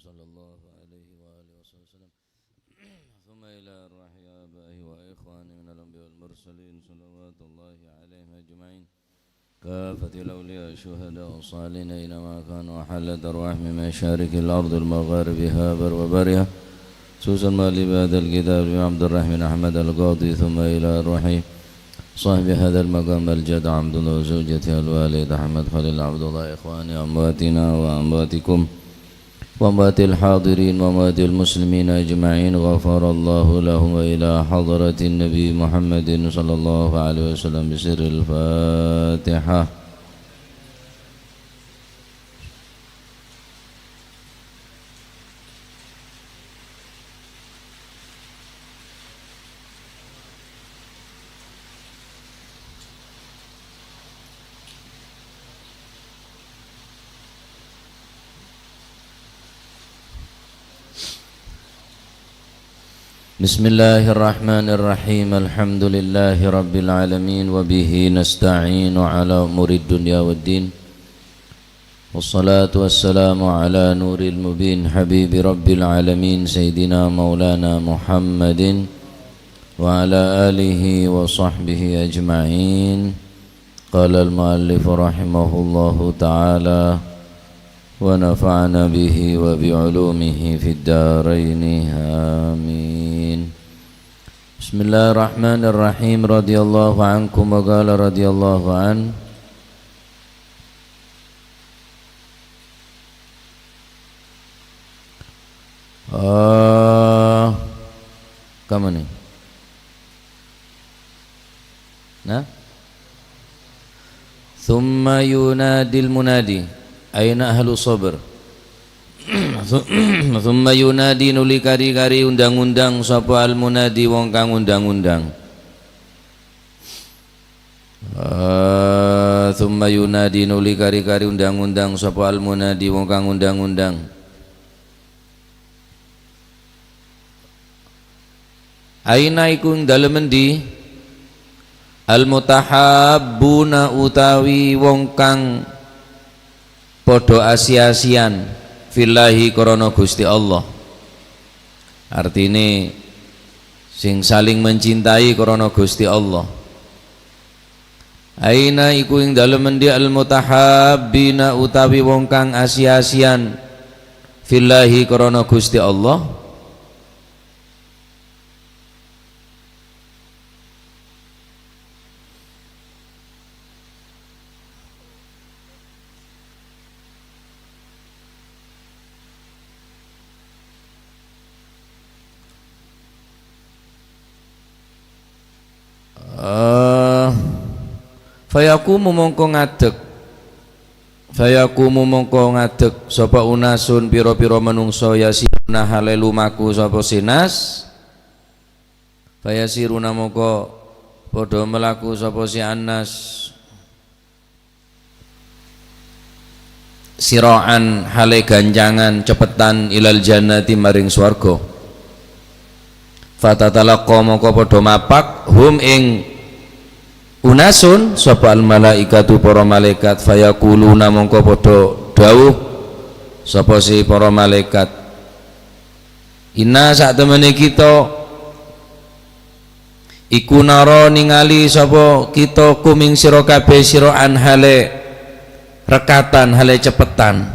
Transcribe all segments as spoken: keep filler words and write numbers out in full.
صلى الله عليه وآله وصحبه وسلم. ثم إلى أرواح آبائه وإخوانه من الأنبياء والمرسلين، صلوات الله عليهم أجمعين. كافة الأولياء الشهداء الصالحين أينما كانوا، وحلت أرواحهم من مشارق الأرض ومغاربها وبرها، خصوصا مؤلف هذا الكتاب عبد الرحمن أحمد القاضي، ثم إلى أرواح صاحب هذا المقام الجد عبد الله وزوجته الوالد أحمد خليل عبد الله، إخواني أمواتنا وأمواتكم وأموات الحاضرين وأموات المسلمين أجمعين، غفر الله لهم، وإلى حضرة النبي محمد صلى الله عليه وسلم بسر الفاتحة. بسم الله الرحمن الرحيم. الحمد لله رب العالمين، وبه نستعين على أمور الدنيا والدين. والصلاة والسلام على نور المبين، حبيب رب العالمين، سيدنا مولانا محمد وعلى آله وصحبه أجمعين. قال المؤلف رحمه الله تعالى، ونفعنا به وبعلومه في الدارين، آمين. بسم الله الرحمن الرحيم. رضي الله عنكم، وقال رضي الله عنه. Eh, kamma nè? Nah? Tsumma yunadil munadi, "Aina ahlus sabr?" Tsumma yunadi, nuli kari-kari undang-undang sapa al-munadi, wong kang undang-undang. Eh, tsumma yunadi, nuli kari-kari undang-undang sapa al-munadi, wong kang undang-undang. Aina, iku ing dalem endi? Al-mutahabbuna, utawi wong kang padha asi-asiyan, fillahi, krana Gusti Allah. Artine, sing saling mencintai krana Gusti Allah. Aina, iku ing dalem endi? Al-mutahabbina, utawi wong kang asi-asiyan, fillahi, krana Gusti Allah. Eh, fayaqumu, mongko ngadeg. Fayaqumu, mongko ngadeg sapa unasun, pira-pira manungsa, yasiruna, hale lumaku sapa si Nas. Fayasiruna, mongko padha malaku sapa si Anas. Sira'an, hale gancangan, cepetan, ilal jannati, maring swarga. Fatatalaqqa, mongko padha mapak, hum, ing unasun, sapa al malaikatu, para malaikat. Fayaquluna, mongko padha dhawuh sapa si para malaikat, "Inna, satemene kita, iku nara, ningali sapa kita, kum, ing sira kabeh, sira'an, hale rekatan, hale cepetan,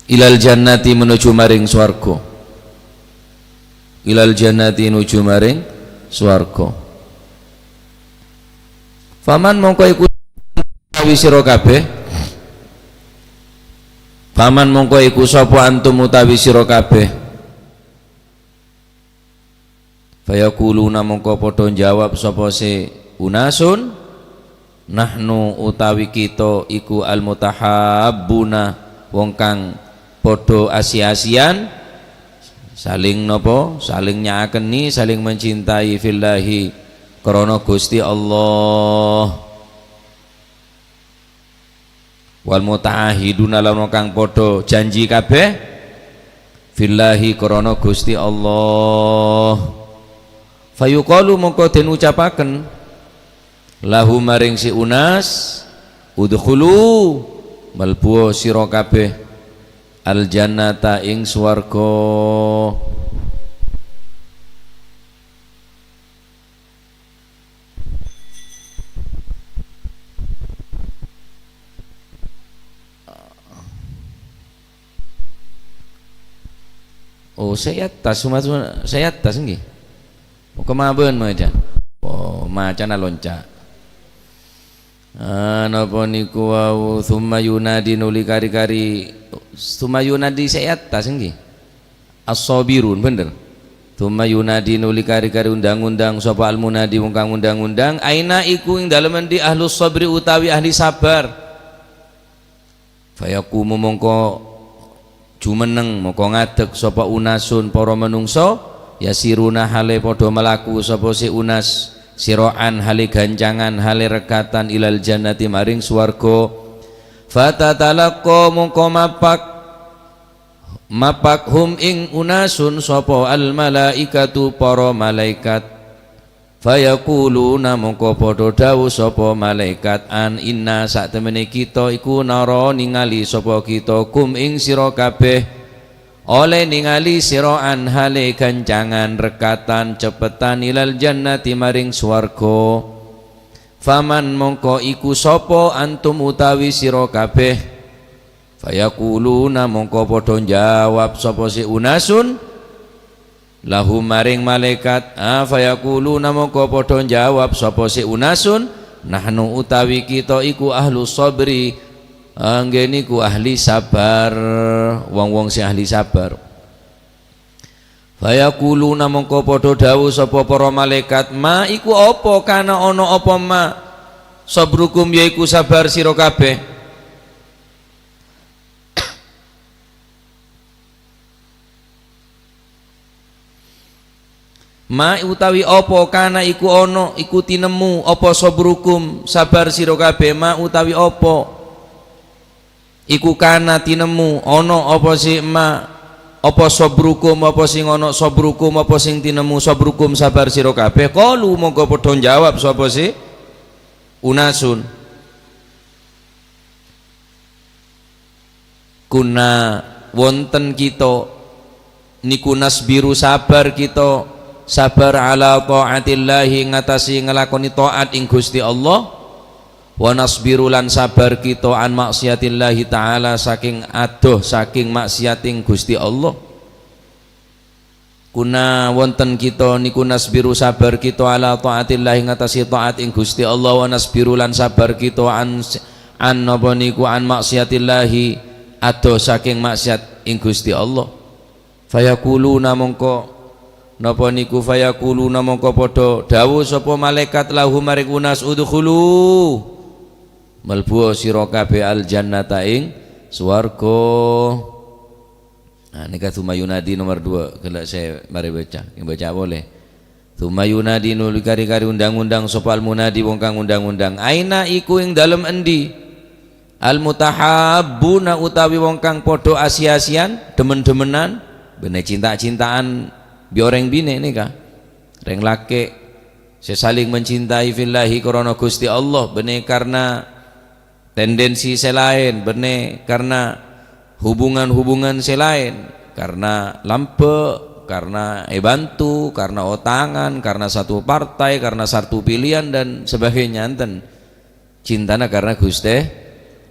ilal jannati, menuju maring swarga." Ilal jannati, nuju maring swarga. Faman, mongko iku utawi sira kabeh. Faman, mongko iku sapa, antum, utawi sira kabeh. Fayaquluna, mongko padha njawab sapa si unasun, "Nahnu, utawi kita, iku al-mutahabbuna, wong kang padha asi-asiyan, saling napa? Saling nyakeni, saling mencintai, fillahi, krana Gusti Allah." Wal muta'ahiduna, lan kang padha janji kabeh, fillahi, krana Gusti Allah. Fayuqalu, mongko den ucapaken, lahu, maring si Unas, "Udkhulu, mlebua sira kabeh, al-jannata ing swarga. Oh, sè è attas, coma, coma, sè è attas, ngghi. Kemabân maca. Oh, macana lonca'. Ah, napa niku wau, "Tsumma yunadi," nuli kari-kari, "Tsumma yunadi" sè è attas, ngghi. As-Sabirun, bhender. "Tsumma yunadi," nuli kari-kari undang-undang sapa al-munadi, wong kang undang-undang, "Aina iku ing dalem endi ahlus sabri utawi ahli sabar?" Fayaqumu mongko jumenneng, mongko ngadek sapa unasun para manungsa, yasiruna hale padha malaku sapa se unas, siro'an hale gancangan, hale rekatan ilal jannati maring swarga. Fatatalaqqa mongko mapak, mapak hum ing unasun sapa al malaikatu para malaikat. Fayaquluna mongko padha dhawuh sapa malaikat, "An inna satemene kita iku nara ningali sapa kita kum ing sira kabeh, ole ningali sira an hale gancangan rekatan cepetan ilal jannati maring swarga." Faman mongko iku sapa antum utawi sira kabeh? Fayaquluna mongko padha njawab sapa se unasun, lahum maring malaikat, a, fayaquluna mongko padha njawab sapa se unasun, "Nahnu utawi kita iku ahlu sabri," anggen iku ahli sabar, wong-wong sing ahli sabar. Fayaquluna mongko padha dhawuh sapa para malaikat, "Ma iku apa kana ana apa ma? Sabrukum yaiku sabar sira kabeh." Ma utawi apa kana iku ana, iku tinemmu, apa sabrukum, sabar sira kabeh, ma utawi apa iku kana tinemmu, ana apa sing ma, apa sabrukum, apa sing ana, sabrukum, apa sing tinemmu, sabrukum, sabar sira kabeh. Qalu mongko padha njawab sapa se unasun. Kunna wonten kita niku nasbiru sabar kita, sabar ala taatillahi ngatasi nglakoni taat ing Gusti Allah, wa nasbiru lan sabar kita an maksiatillahi ta'ala saking adoh saking maksiating Gusti Allah. Kuna wonten kita niku nasbiru sabar kita ala taatillahi ngatasi taat ing Gusti Allah, wa nasbiru lan sabar kita an, an napa niku an maksiatillahi adoh saking maksiat ing Gusti Allah. Fayaquluna mongko napa niku fayaquluna mongko padha dawuh sapa malaikat lahu maring unas udkhulu, mlebu sira kabeh al jannata ing swarga. Nah, nèka tsumma yunadi nomor dua, ghellâ' sè marè baca. Èbaca polè. Tsumma yunadi nuli kari-kari undang-undang sapa al-munadi wong kang undang-undang. Aina iku ing dalem endi? Al-mutahabbuna utawi wong kang padha asiya-asiyan, demen-demenan, bânnè cinta-cintaan bi' orèng binè' nèka. Rèng lakè' sè saling mencintai fillahi krana Gusti Allah, bânnè karna tendensi sè laèn, bânnè karna hubungan-hubungan sè laèn, karna lambâ', karna èbantu, karna otangan, karna satu partai, karna satu pilihan, dan sebagainya, enten. Cintana karna Ghustè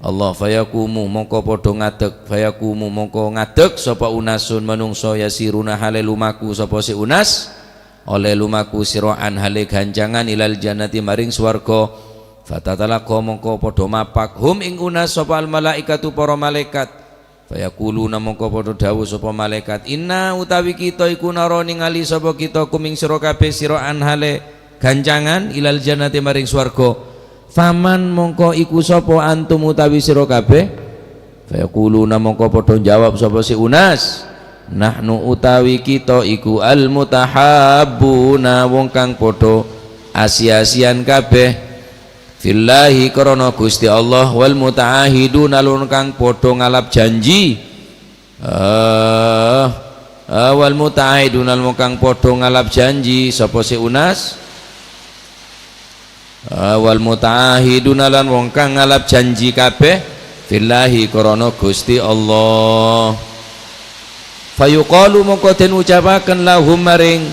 Allah. Fayaqumu mongko padha ngadeg, fayaqumu mongko ngadeg sapa unasun manungsa yasiruna hale lumaku sapa sè unas, olè lumaku sira'an hale gancangan ilal jannati maring swarga. Fatatalaqqa mongko padha mapak hum ing unas sapa al malaikatu para malaikat. Fayaquluna mongko padha dawuh sapa malaikat, "Inna utawi kita iku nara ningali sapa kita kum ing sira kabeh sira'an hale gancangan ilal jannati maring swarga." Faman mongko iku sapa antum utawi sira kabeh? Fayaquluna mongko padha njawab sapa sè unas, "Nahnu utawi kita iku al mutahabbuna wong kang padha asiya-asiyan kabeh." Fillahi krana Gusti Allah, wal muta'ahiduna lan kang padha ngalap janji. Eh, eh, wal muta'ahiduna lan kang padha ngalap janji sapa sè unas? Eh, wal muta'ahiduna lan wong kang ngalap janji kabeh. Fillahi, krana Gusti Allah. Fayuqalu, mongko den ucapaken, lahum, maring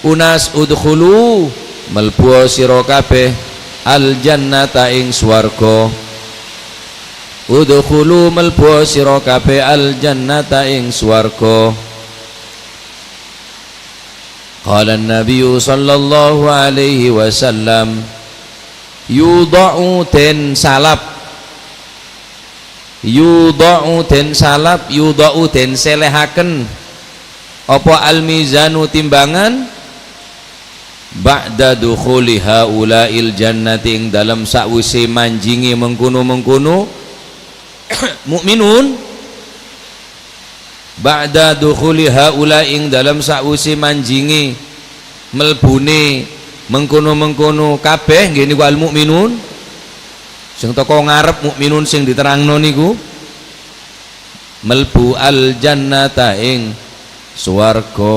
unas, udkhulu, melbuwa sira kabeh, al jannata, ing swarga. Udkhulu, melbuwa sira kabeh, al jannata, ing swarga. Qala Nabiyyu sallallahu alaihi wasallam, yudha'u, den salap. Yudha'u, den salap, yudha'u, den selehaken. Apa al-mizanu, timbangan? Ba'da dukhuli haula'il jannati, ing dalem sa'wise manjinge mengkono-mengkono mu'minun. Ba'da dukhuli haula, ing dalem sa'wise manjinge, melbune mengkono-mengkono kabeh, nggih niku al-mu'minun. Sing toko ngarep mu'minun sing diterangno niku, melbu al-jannata, ing swarga.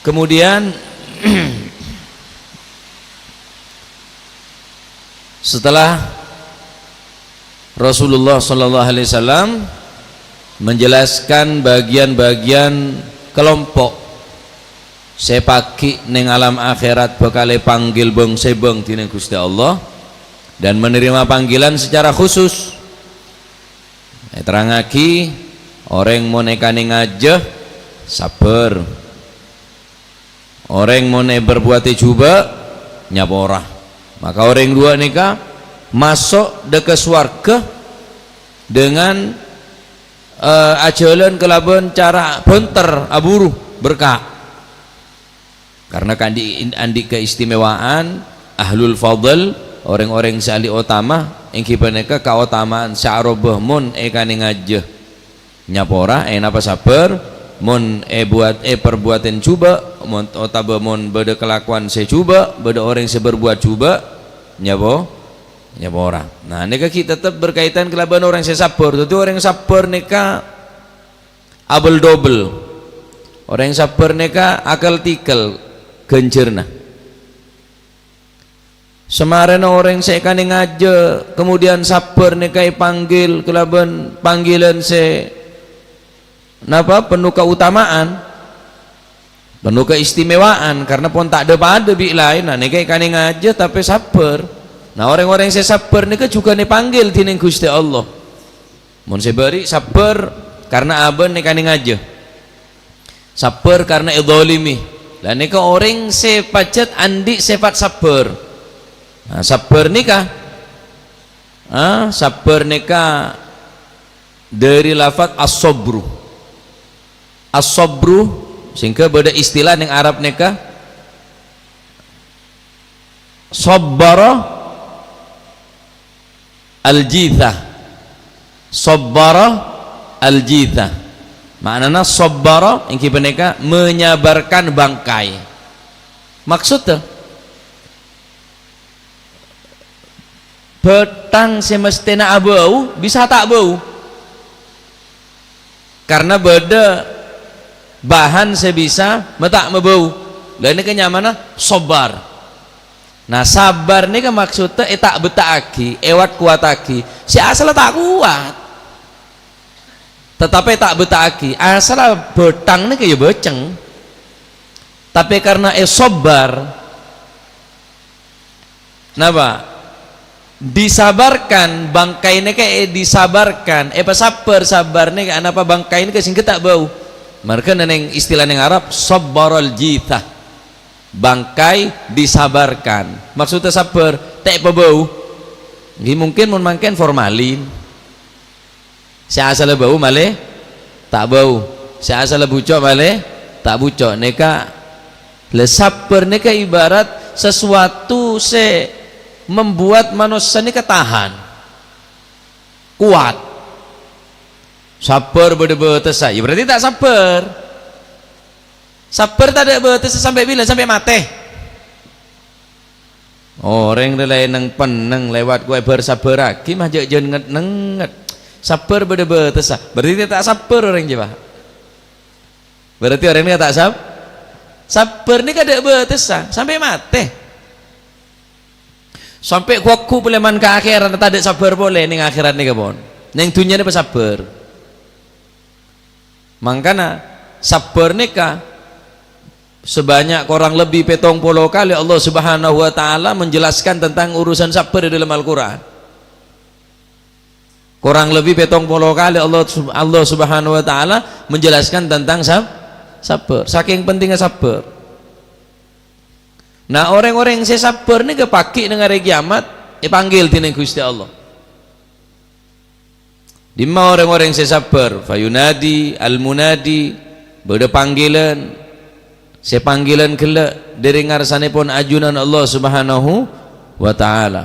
Kemudian, setelah Rasulullah sallallahu alaihi wasallam menjelaskan bagian-bagian kelompok se pagi' neng alam akhirat bakal epanggil bang-sebang dineng Guste Allah dan menerima panggilan secara khusus. Eterrangagi, oreng mon ekane ngaja, sabbar. Oreng mon eperbuwate juba', nyapora. Maka oreng duwa neka maso' dha' ka sowarga dengan, eh, ajalan kalaban cara bhânter, aburu, berka'. Karena kandi-, andi' keistimewaan, ahlul fadl, oreng-oreng se ahli otama, enggi paneka kaotamaan se aroba mon ekane ngaja nyapora, enapa sabbar, mon ebuat, eperbuaten juba', mon, otaba mon badha kalakowan se juba', badha oreng se berbuat juba', nyapo-, nyapora. Nah, neka gi' tetep berkaitan kalaban oreng se sabbar. Daddi oreng sabbar neka abel-dobel. Oreng sabbar neka akel-tikel ganjarna. Samarena oreng se ekane ngaja, kemudian sabbar neka epanggil kalaban panggilan se, napa, penuh keutamaan, penuh keistimewaan, karena pon ta' dha-padha bi' laenna. Neka ekane ngaja, tape sabbar. Nah, oreng-oreng se sabbar neka jugane epanggil dineng Guste Allah. Mon se bari sabbar karena abana ekane ngaja. Sabbar karena edolimi. La neka oreng se pajat andi' sifat sabbar. Nah, sabbar neka, ah, sabbar neka dari lafat as-sabru. As-sabru, sehingga badha istilah neng Arab neka, sabbara al-jitha. Sabbara al-jitha. Ma'nana sabbara enggi paneka menyabarkan bangkai. Maksudda, bâthang se mestena abâu bisa ta' bâu. Karena badha bahan se bisa mata' mabâu. La neka nyamana sobbar. Nah, sabbar neka maksudda eta' betta'agi, ewat kowatagi. Se asalla ta' kowat. Tetapi ta' betta'agi, asalla bâthang neka ya bâceng. Tapi karena esobbar, napa? Disabarkan, bangkai neka e disabarkan, epasabbhâr, sabbar neka, napa bangkai neka sehingga ta' bâu. Marga neng istilah neng Arab, sabbaral jithah. Bangkai disabarkan. Maksudda sabbhâr, ta' pabâu. Ngghi mungkin mon mangkèn formalin. Se asalla bâu male ta' bâu, se asalla buco' male ta' buco'. Neka, la, sabbhâr neka ibarat sesuatu se membuat manossa neka tahan, kuat. Sabbhâr badha bâtessa, ya berarti ta' sabbhâr. Sabbhâr tadha' bâtessa sampai bila? Sampai mate. Orèng rè laèn neng-penneng lewat kowè bhâr-sabbhârraghi, mah jhâ' jhân nget-nengnget. Sabbhâr bâdâ bâtessa. Berarti ta' sabbhâr orèng jâ, Pak. Berarti orèng nèka ta' sab-, sabbhâr nèka tadâ' bâtessa, sampè' matè. Sampè' ghu-, ghu polè man ka akhèrat, tadâ' sabbhâr polè neng akhèrat nèka pon. Neng dhunnya nèka pasabbhâr. Mangkana, sabbhâr nèka sebanyak kurang lebih pètong polo kalè Allah Subhanahu wa Ta'ala menjelaskan tentang urusan sabbhâr di dalam Al-Quran. Kurang lebih pètong polo kalè Allah sub-, Allah Subhanahu wa Ta'ala menjelaskan tentang sab-, sabbhâr. Sakèng pentingnga sabbhâr. Nah, orèng-orèng sè sabbhâr nèka paghi' neng arè kiamat, èpanggil dhinèng Ghustè Allah. Dimma orèng-orèng sè sabbhâr? Fayunadi al-munadi, bâdâ panggilan, sè panggilan ghellâ' dâri ngarsanèpon ajunan Allah Subhanahu wa Ta'ala.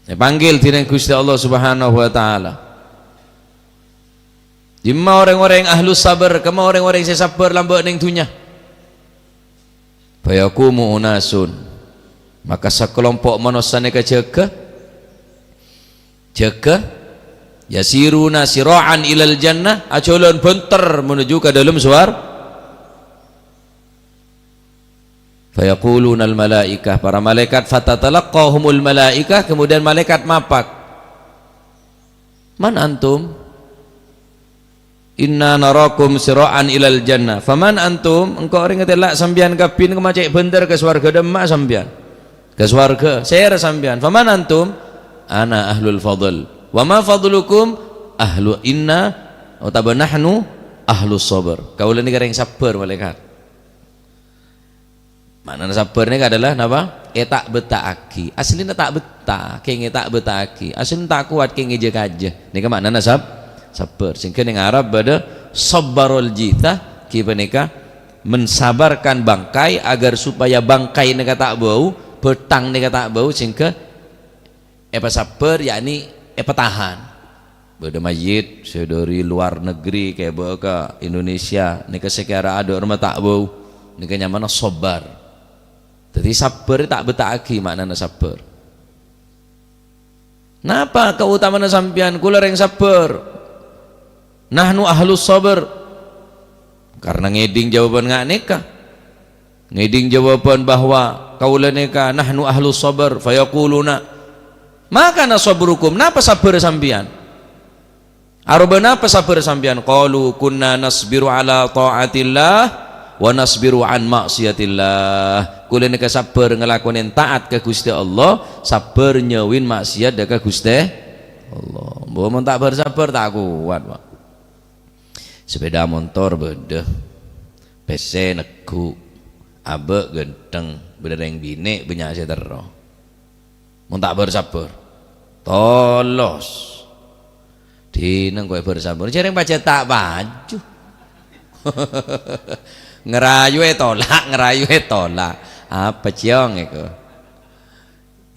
Èpanggil dhinèng Ghustè Allah Subhanahu wa Ta'ala. Dimma orèng-orèng ahlus sabar, kemma orèng-orèng sè sabbhâr lambâ' neng dhunnya. Fayaqumu unasun. Maka sakalompo' manossa nèka jâgâ, jâgâ, yasiruna sira'an ilal jannah, ajhâlân bhânter menuju ka dâlem suwar-, Fayaqulunal malaikah, para malaikat, fatatalaqqahumul malaikah, kemudian malaikat mapak. "Man antum?" "Inna narakum sira'an ilal jannah." "Faman antum?" Engko' orèng ngatèla' sampèyan kabbhi nèko ma' cè' bhânter ka sowarghâ, dâ' emma' sampèyan. Ka sowarghâ, sèra sampèyan. "Faman antum?" "Ana ahlul fadl." "Wa ma fadlukum?" "Ahlu inna otabâ nahnu ahlus sabr." Kaulâ nèka rèng sabbhâr, malaikat. Ma'nana sabbhâr nèka adalah napa? Èta'-bèta'aghi. Aslina ta' bètta, kèngèng ta' bètta'aghi. Aslina ta' kowat, kèngèng jâ-kajâ. Nèka ma'nana sab-, sabbhâr. Sehingga neng Arab bâdâ sabbarul jithah, ghi panèka mensabarkan bangkai agar supaya bangkai nèka ta' bâu, bâthang nèka ta' bâu, sehingga èpasabbhâr, yakni èpatahan. Bâdâ mayyit sè dâri luar negeri kèbâ ka Indonesia, nèka sè kèra adâ' rèmma ta' bâu, nèka nyamana sabbar. Dhâddhi sabbhâr ta' bètta'aghi ma'nana sabbhâr. Napa kaotamana sampèyan? Kaulâ rèng sabbhâr. Nahnu ahlus sabr. Karena ngèdhing jawaban nga' nèka. Ngèdhing jawaban bahwa kaulâ nèka nahnu ahlus sabr, fayaquluna, "Ma kana sabrukum?" Napa sabbhâr sampèyan? Aroba napa sabbhâr sampèyan? Qalu, "Kunna nasbiru ala ta'atillah wa nasbiru an ma'siyatillah." Kaulâ nèka sabbhâr ngalakonè taat ka Ghustè Allah, sabbhâr nyauwin maksiat dâ' ka Ghustè Allah. Mbok mon ta' bhâr-sabbhâr, ta' kowat, Pak. Sepeda montor bâdâ, pèssè neggu', abâ' ghântheng, bâdâ rèng binè' bânnya' sè terro. Mon ta' bhâr-sabbhâr, tolos. Dinah kowè bhâr-sabbhâr, jhârèng pajhât ta' paju. Ngerayu ètolak, ngerayu ètolak. Apa cèyong èko?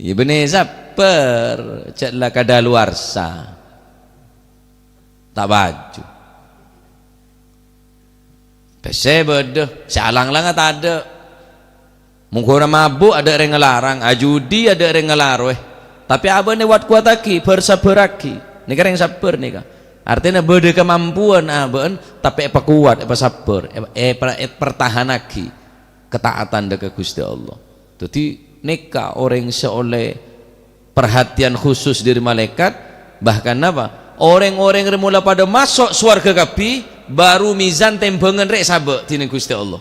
Iyâ bânnè sabbhâr, jhâ' la kadaluwarsa. Ta' paju. Pèssè bâdâ, sè alang-langa tadâ'. Mongghuna mabu' adâ' rèng ngalarang, ajudi adâ' rèng ngalarowè. Tapè abâ'na wat-kowataghi, bhâr-sabbhârraghi. Nèka rèng sabbhâr nèka. Artèna bâdâ kamampuan abâ'na, tapè èpakowat, èpasabbhâr, è-, èper-, èpertahanaghi ketaatan dâ' ka Ghustè Allah. Dhâddhi, nèka orèng sè ollè perhatian khusus dâri malaèkat, bahkan napa? Orèng-orèng rè mola padâ maso' sowarghâ kabbhi, baru mizan tèmbhângan rè sabâ' dhinèng Ghustè Allah.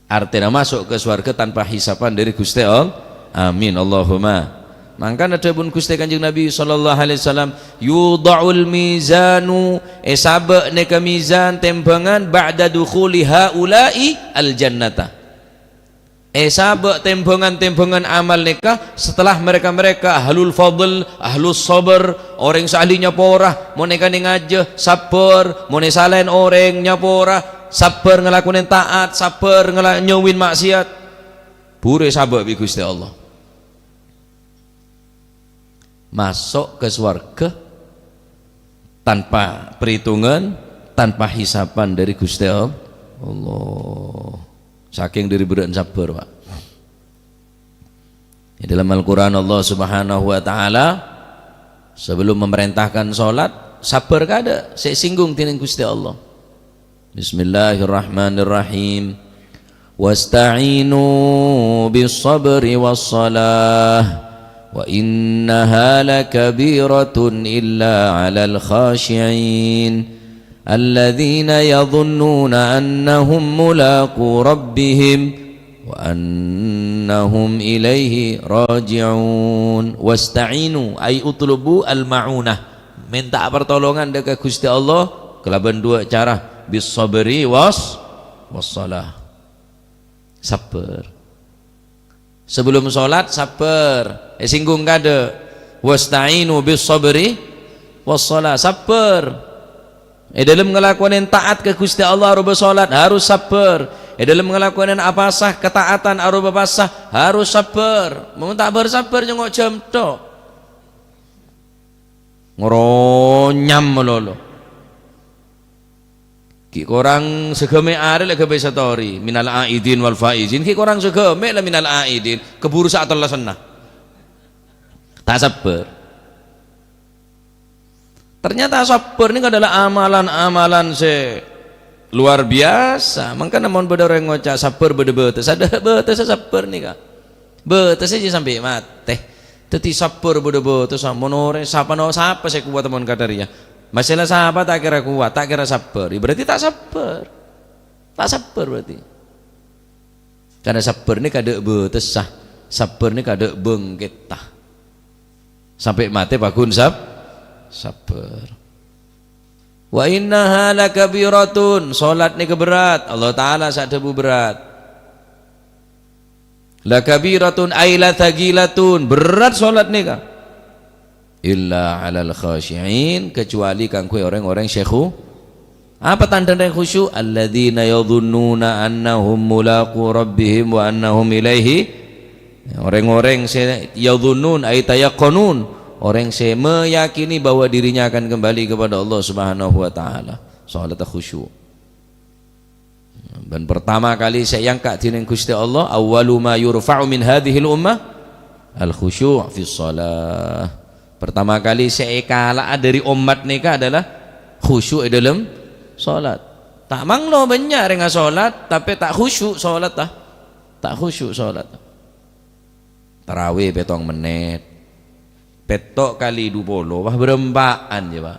Artèna maso' ka sowarghâ tanpa hisapan dâri Ghustè Allah. Amin, Allahumma. Mangkana dhâbuna Ghustè Kanjeng Nabi sallallahu alaihi wasallam, "Yudha'ul mizanu," èsabâ' nèka mizan tèmbhângan, "ba'da dukhuli haula'i al-jannata." Èsabâ' tèmbhângan-tèmbhângan amal nèka setelah mereka-mereka ahlul fadl, ahlus sabr, orèng sè ahli nyapora, mon èkanè ngajâ, sabbhâr, mon èsalaèn orèng, nyapora, sabbhâr ngalakonè taat, sabbhâr ngala-, nyauwin maksiat. Buru èsabâ' bi' Ghustè Allah. Maso' ka sowarghâ tanpa perhitungan, tanpa hisapan dâri Ghustè Allah. Sakèng dâri berrâ'na sabbhâr, Pak. È dâlem Al-Qur'an Allah Subhanahu wa Ta'ala, sebelum memerintahkan sholat, sabbhâr kaadâ' sè èsinggung dhinèng Ghustè Allah. Bismillahirrahmanirrahim. "Wasta'inu bis-sabri was-salah, wa innaha lakabiratun illa 'alal khashi'in." Alladzina yadhunnuna annahum mulaqu rabbihim wa annahum ilaihi raji'un. Wasta'inu, ay utlubu al-ma'unah. Mènta'a pertolongan dâ' ka Ghustè Allah kalabân duwâ' cara, bis sabri was, was salah. Sabbhâr. Sebelum sholat, sabbhâr. Èsinggung kaadâ'. "Wasta'inu bis sabri was shalah." Sabbhâr. È dâlem ngalakonè taat ka Ghustè Allah aropa sholat, harus sabbhâr. È dâlem ngalakonè apasa, ketaatan aropa pasa, harus sabbhâr. Mon ta' bhâr-sabbhâr, nyongngo' jhâm tho'. Ngaranyam malolo. Ghi' korang saghâmè' arè la ghâbây satori, minal aidin wal faizin, ghi' korang saghâmè' la minal aidin, keburu sa'at tellasanna. Ta' sabbhâr. Ternyata sabbhâr nèka adalah amalan-amalan sè luar biasa. Mangkana mon bâdâ orèng ngoca' sabbhâr bâdâ bâtessa, adâ' bâtessa sabbhâr nèka. Bâtessa jiyâ sampè' matè. Dhâddhi sabbhâr bâdâ bâtessa. Mon orèng sapa no-, sapa sè kowat mon kadhâriyâ? Masalah sapa ta' kèra kowat, ta' kèra sabbhâr. Ya berarti ta' sabbhâr. Ta' sabbhâr berarti. Karena sabbhâr nèka adâ' bâtessa. Sabbhâr nèka adâ' bângkètta. Sampè' matè paggun sab-, sabbhâr. "Wa innaha lakabiratun." Sholat nèka berat. Allah Ta'ala sè adhâbu berat. "Lakabiratun ay latsaqilatun." Berat sholat nèka. "Illa 'alal khashi'in," kecuali kaangghuy orèng-orèng sè khu-, apa tandhâna orèng khusyuk? "Alladzina yadhunnuna annahum mulaqu rabbihim wa annahum ilaihi." Orèng-orèng sè yadhunnun, ay tayaqqanun, orèng sè meyakini bahwa dirinya akan kembali kepada Allah Subhanahu wa Ta'ala. Sholat khusyuk. Bân pertama kali sè èangka' dhinèng Ghustè Allah, "Awwalu ma yurfa'u min hadzihil ummah al-khusyu' fis shalah." Pertama kali sè èkala'a dâri ommat nèka adalah khusyuk è dâlem sholat. Ta' manglo bânnya' orèng asholat, tapè ta' khusyuk sholat, ta'. Ta' khusyuk sholat. Tarawih pètto' mennit. Pètto' kalè du polo, wah, bârâmpa'an, yâ, Pa'.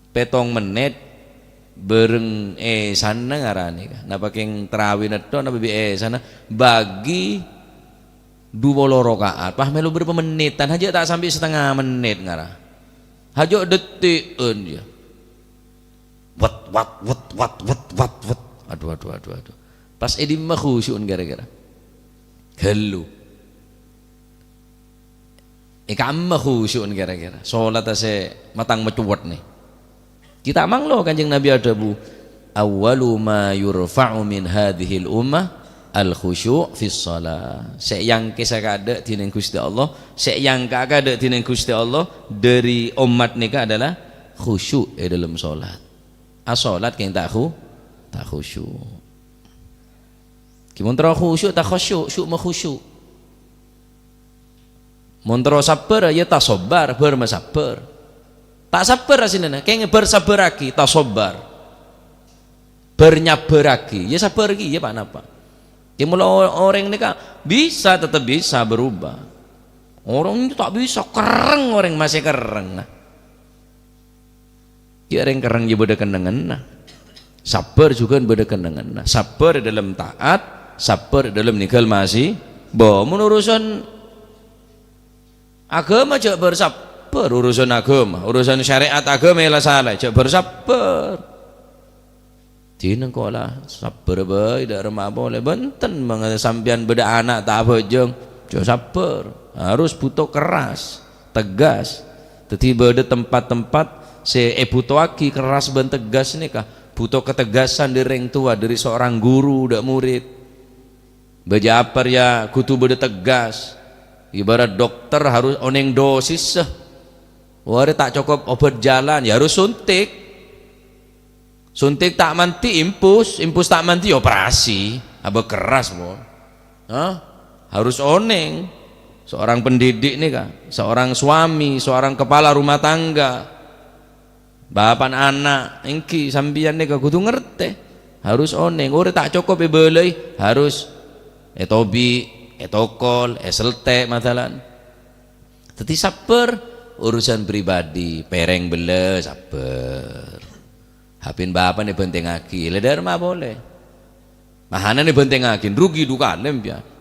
Pètto' mennit bhâreng èsanna ngaranè, ka. Napa kèng tarawih nètto', napa bi' èsanna? Bagi du polo raka'at. Wah, mèlo bârâmpa mennittan? Hajâ' ta' sampè' satengnga mennit ngara. Hajâ' dhetti'an, yâ. Wet, wat, wet, wat, wet, wat, wet. Aduh, aduh, aduh, aduh. Pas è dimma khusyu'en kèra-kèra? Ghâllu. È ka'emma khusyu'en kèra-kèra? Solatta sè matang macowet nè. Ghi' ta' manglo Kanjeng Nabi adhâbu, "Awwalu ma yurfa'u min hadzihil ummah al-khusyu' fis shalah." Sè èangkè sakaḍâ' dhinèng Ghustè Allah, sè èangka' kaḍâ' dhinèng Ghustè Allah dâri ommat nèka adalah khusyuk è dâlem solat. Asolat kèng ta' khu-, ta' khusyuk. Ghi' mon terro khusyuk ta' khusyuk, syuk ma khusyuk. Mon terro sabbhâr, ya tasobbar, bhâr masabbhâr. Ta' sabbhâr aslinana, kèng bhâr sabbhârraghi, tasobbar. Bhâr nyabbhârraghi, ya sabbhâr ghi, ya pa-napa. Kèng mula o-, orèng nèka bisa, tetep bisa berubah. Orèng ta' bisa, kerrèng orèng masih kerrèng, nah. Ghi' orèng kerrèng ya bâdâ kennengnganna. Sabbhâr jhughân bâdâ kennengnganna. Sabbhâr è dâlem taat, sabbhâr è dâlem nèngghâl ma'si-, bâ, mon urusan aghâma jhâ' bhâr sabbhâr, urusan aghâma, urusan syariat aghâma la sala, jhâ' bhâr sabbhâr. Dhinèng kola, sabbhâr bhâi, dâ' remma polè. Bhunten, mangkana sampèyan bâdâ ana' ta' abhâjâng, jhâ' sabbhâr. Harus bhuto kerras, tegas. Dhâddhi bâdâ tempat-tempat sè èbhutowaghi kerras bân tegas nèka. Bhuto ketegasan dâri rèng towa, dâri seorang guru, dâ' morèd. Bâjâ apa rèya kodhu bâdâ tegas. Ibarat dokter harus onèng dosissa. Wâ, arè ta' cokop obhât jalan, ya harus suntik. Suntik ta' mandhi, impus, impus ta' mandhi, ya operasi. Abâ kerras, pon. Hah? Harus onèng. Seorang pendidik nèka, seorang suami, seorang kepala rumah tangga, bapa'na ana', èngghi sampèyan nèka kodhu ngartè, harus onèng. Orèng ta' cokop èbâlâi, harus ètobi', ètokol, èseltè', masalan. Dhâddhi sabbhâr, urusan pribadi, pèrèng bellâ, sabbhâr. Hapèn bapa'na èbhântèngngaghi, la dârma polè. Pahananna èbhântèngngaghi, rugi dhu kalè, sampèyan.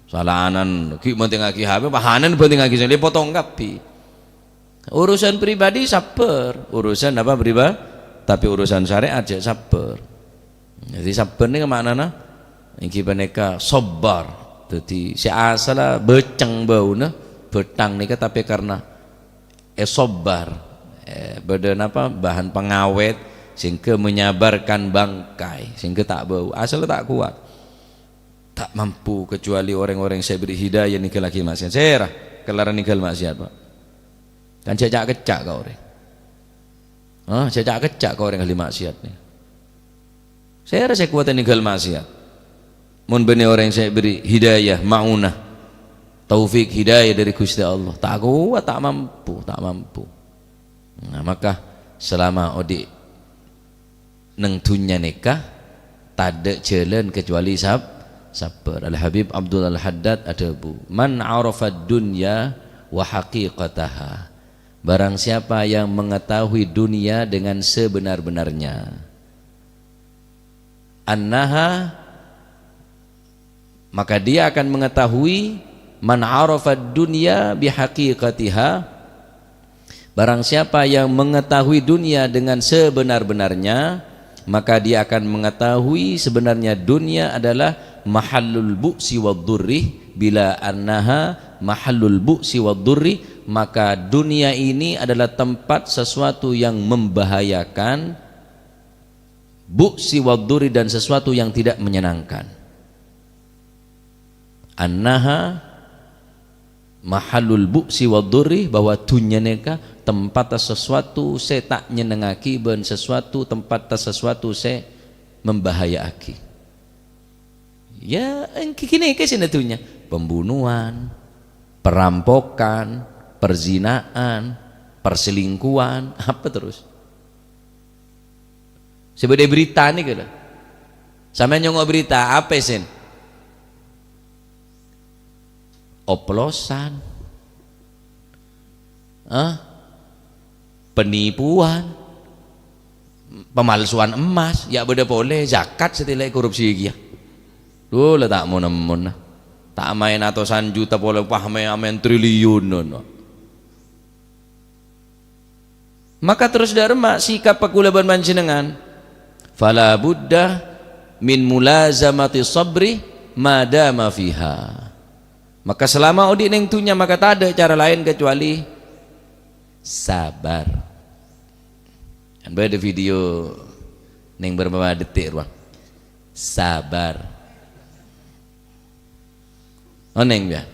Salanan, ghi' bhântèngngaghi hapè, pahananna èbhântèngngaghi, sè lè potong kabbhi. Urusan pribadi sabbhâr, urusan apa priba-, tapè urusan syariat jhâ' sabbhâr. Dhâddhi sabbhâr nèka ma'nana èngghi panèka sobbar. Dhâddhi sè asalla bâceng bâuna, bâthang nèka tapè karna èsobbar, eh, bâdâ napa, bahan pengawet sehingga menyabarkan bangkai, sehingga ta' bâu, asalla ta' kowat. Ta' mampu kecuali orèng-orèng sè èberri' hidayah nèngghâllaghi maksiat. Sèra kellar nèngghâl maksiat, Pak? Kan jhâ' ca'-kecca' ka orèng. Hah? Jhâ' ca'-kecca' ka orèng ahli maksiat nè. Sèra sè kowat nèngghâl maksiat? Mon bânnè orèng sè èberri' hidayah, maunah, taufik hidayah dâri Ghustè Allah, ta' kowat, ta' mampu, ta' mampu. Nah, maka salama odi' neng dhunnya nèka, tadâ' jhâlân kecuali sab-, sabbhâr. Al-Habib Abdul Al-Haddad adhâbu, "Man 'arafad dunya wa haqiqataha." Barang siapa yang mengetahui dunia dengan sebenar-benarnya, annaha, maka dia akan mengetahui, man 'arafad dunya bihaqiqatiha, barang siapa yang mengetahui dunia dengan sebenar-benarnya, maka dia akan mengetahui sebenarnya dunia adalah mahallul bu'si wad durri, bila annaha mahallul bu'si wad durri, maka dunia ini adalah tempat sesuatu yang membahayakan, bu'si wad durri, dan sesuatu yang tidak menyenangkan. Annaha mahallul bu'si wad durri, bahwa dhunnya nèka tempatta sesuatu sè ta' nyennengngaghi bân sesuatu, tempatta sesuatu sè membahayaaghi. Ya, èngghi ghânèka sè dhunnya. Pembunuhan, perampokan, perzinaan, perselingkuhan, apa terus? Sè bâdâ è berita nèka lho. Sampèyan nyongngo' berita, apa, Sin? Oplosan. Hah? Penipuan. Pemalsuan emas. Ya' bâdâ polè, zakat sè tèlè korupsi kèya. Dhu, la ta' mon-emmon. Ta' maèn atosan juta polè, wah, maèn, maèn triliunan. Maka terros dâ' remma sikap kaulâ bân panjhennengngan, "Fala budda min mulazamati sabri ma dama fiha." Maka selama odi' neng dhunnya, maka tadâ' cara laèn kecuali sabar. Kan bâdâ video neng bârâmpa detik rowa. Sabar. Onèng, ya?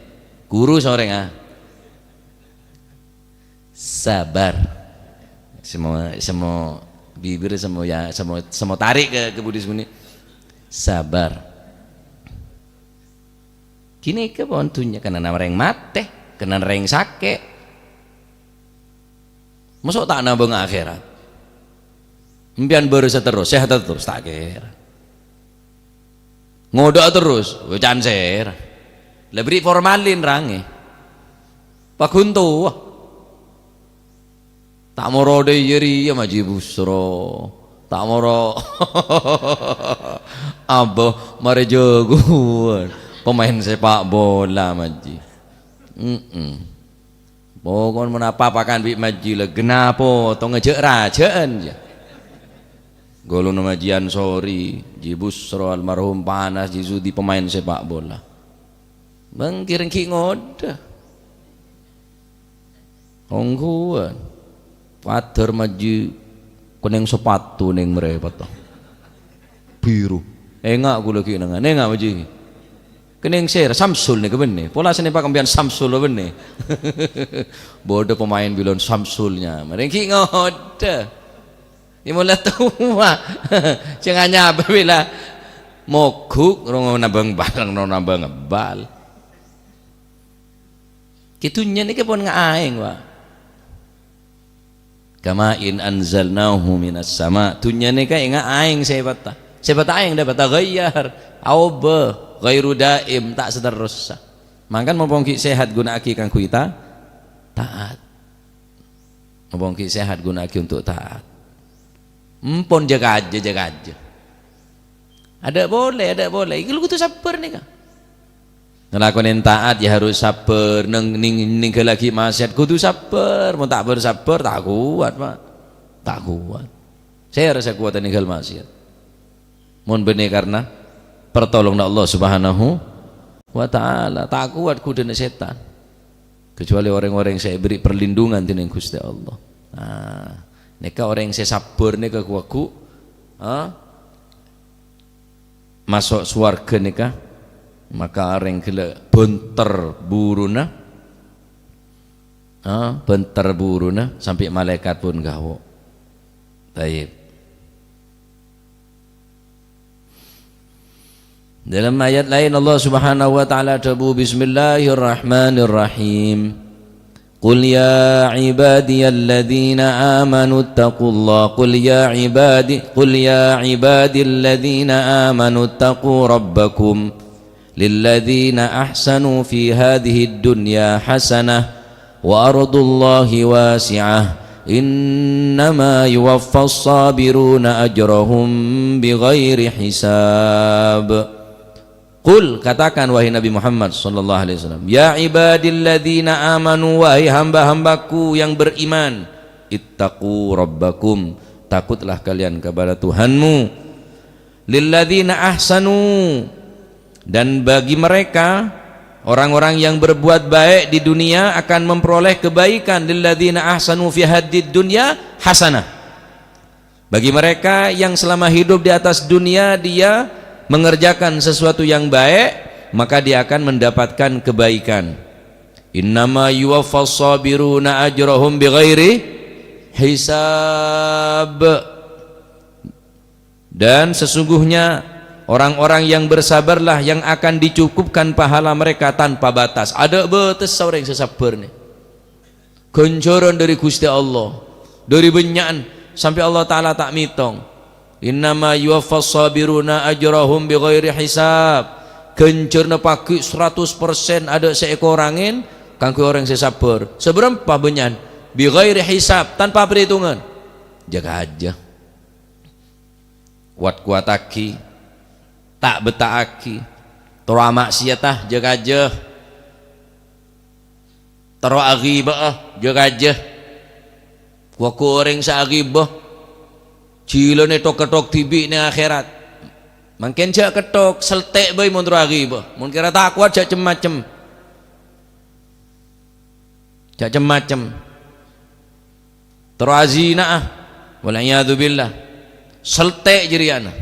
Guru sè orèng, ah. Sabar. Sè mo, sè mo bibir, sè mo ya, sè mo, sè mo tarik ka, ka budi sembunyi. Sabar. Ghânèka pon dhunnya, kennengnganna orèng matè, kennengnganna orèng sakè'. Mosok ta' nambhâng akhèrat? Empèyan bârâssa terros, sehat terros, ta' kèra. Ngodâ'â terros, wè can sèra. La bâri' formalin rangè. Paghun towa. Ta' moro dâ' iyâ rèya maji busro. Ta' moro abâ marè jâghuwân. Pemain sepak bola maji. Mm-mm. Pokokna mon apa-apa kan bi' maji la, ghânapa tong ngajhâk rajâ'ân, ya. Ghuluna maji Ansori, Ji Busro almarhum, Panas, Ji Sudi, pemain sepak bola. Mangkèn ghi' ngodâ. Ongghuwân. Padâr maji kennèng sapatu neng mrèpèt. Biru. Enga' ghulâ ghi' nengngan. Enga' maji. Kennèng sèra, Samsul nèka bânnè. Pola sè nèmpa' empèyan Samsul bânnè. Bâdâ pemain bilân Samsulnya. Marè ghi' ngodâ. Yâ mola towa. Sè nganyabâ bilâ mogghuk, rong nambhâng bal, rong nambhâng bal. Kè dhunnya nèka pon nga' aèng, Pak. "Kama'in anzalnahu minas sama'." Dhunnya nèka enga' aèng sèpatta. Sèpatta aèng dâpa' tagayyar, aobâ, ghairu daim, ta' saterrossa. Mangkana mon ghi' sehat ghuna'aghi kaangghuy ta-, ta'at. Mon ghi' sehat ghuna'aghi untuk ta'at. Empon jâ-kajâ, jâ-kajâ. Adâ' polè, adâ' polè. Iki lho kodhu sabbhâr nèka. Ngalakonè ta'at ya harus sabbhâr, neng-, ning-, ningghâllaghi maksiat kodhu sabbhâr. Mon ta' bersabbhâr, ta' kowat, Pak. Ta' kowat. Sèra sè kowat ningghâl maksiat? Mon bânnè karna pertolonganna Allah Subhanahu wa Ta'ala, ta' kowat ghudhâna sètan. Kecuali orèng-orèng sè èberri' perlindungan dènèng Ghustè Allah. Nah, nèka orèng sè sabbhâr nèka ghu-, ghu-, ha? Maso' sowarghâ nèka, maka arèng ghellâ' bhunter buruna, ha? Bhunter buruna, sampè' malaèkat pon ghawo'. Taib. Dalam ayat laèn Allah Subhanahu wa Ta'ala adhâbu, "Bismillahirrahmanirrahim. Qul ya ibadiyalladzina amanu taqullah, qul ya ibadi, qul ya ibadilladzina amanu taqu rabbakum, lilladzina ahsanu fi hadhid dunya hasanah." "Wa ardullahi wasi'ah, innama yuwaffas sabiruna ajrahum bighairi hisab." Qul, katakan, wahai Nabi Muhammad sallallahu alaihi wasallam, "Ya ibadilladzina amanu, wahai hamba-hambaku yang beriman, ittaqu rabbakum, takutlah kalian kepada Tuhanmu." "Lilladzina ahsanu," dan bagi mereka, orang-orang yang berbuat baik di dunia akan memperoleh kebaikan. "Lilladzina ahsanu fi haddid dunya hasanah." Bagi mereka yang selama hidup di atas dunia dia mengerjakan sesuatu yang baik, maka dia akan mendapatkan kebaikan. "Innama yuwaffas sabiruna ajrahum bighairi hisab." Dan sesungguhnya orang-orang yang bersabarlah yang akan dicukupkan pahala mereka tanpa batas. Adâ' bâtessa orèng sè sabbhâr nè. Ghânjhârân dâri Ghustè Allah, dâri bânnya'an, sampè' Allah Ta'ala ta' mètong. "Innama yuwaffas sabiruna ajrahum bighairi hisab." Ghânjhârânna pagghi' saratos persen adâ' sè èkorangè kaangghuy orèng sè sabbhâr. Sabârâmpa bânnya'an? Bighairi hisab, tanpa perhitungan. Jâ-kajâ. Kowat-kowattaghi, ta' betta'aghi, terro amaksiyata, jâ-kajâ, terro aghibâ'â, jâ-kajâ. Ghu-, ghu orèng sè aghibâ, jhilâna èthok-ketthok dhibi' neng akhèrat. Mangkèn jhâ' ketthok, seltè' bhâi mon terro aghibâ. Mon kèra ta' kowat, jhâ' cem-macem. Jhâ' cem-macem. Terro azina'a, wal iyadzu billah. Seltè' jârèyana.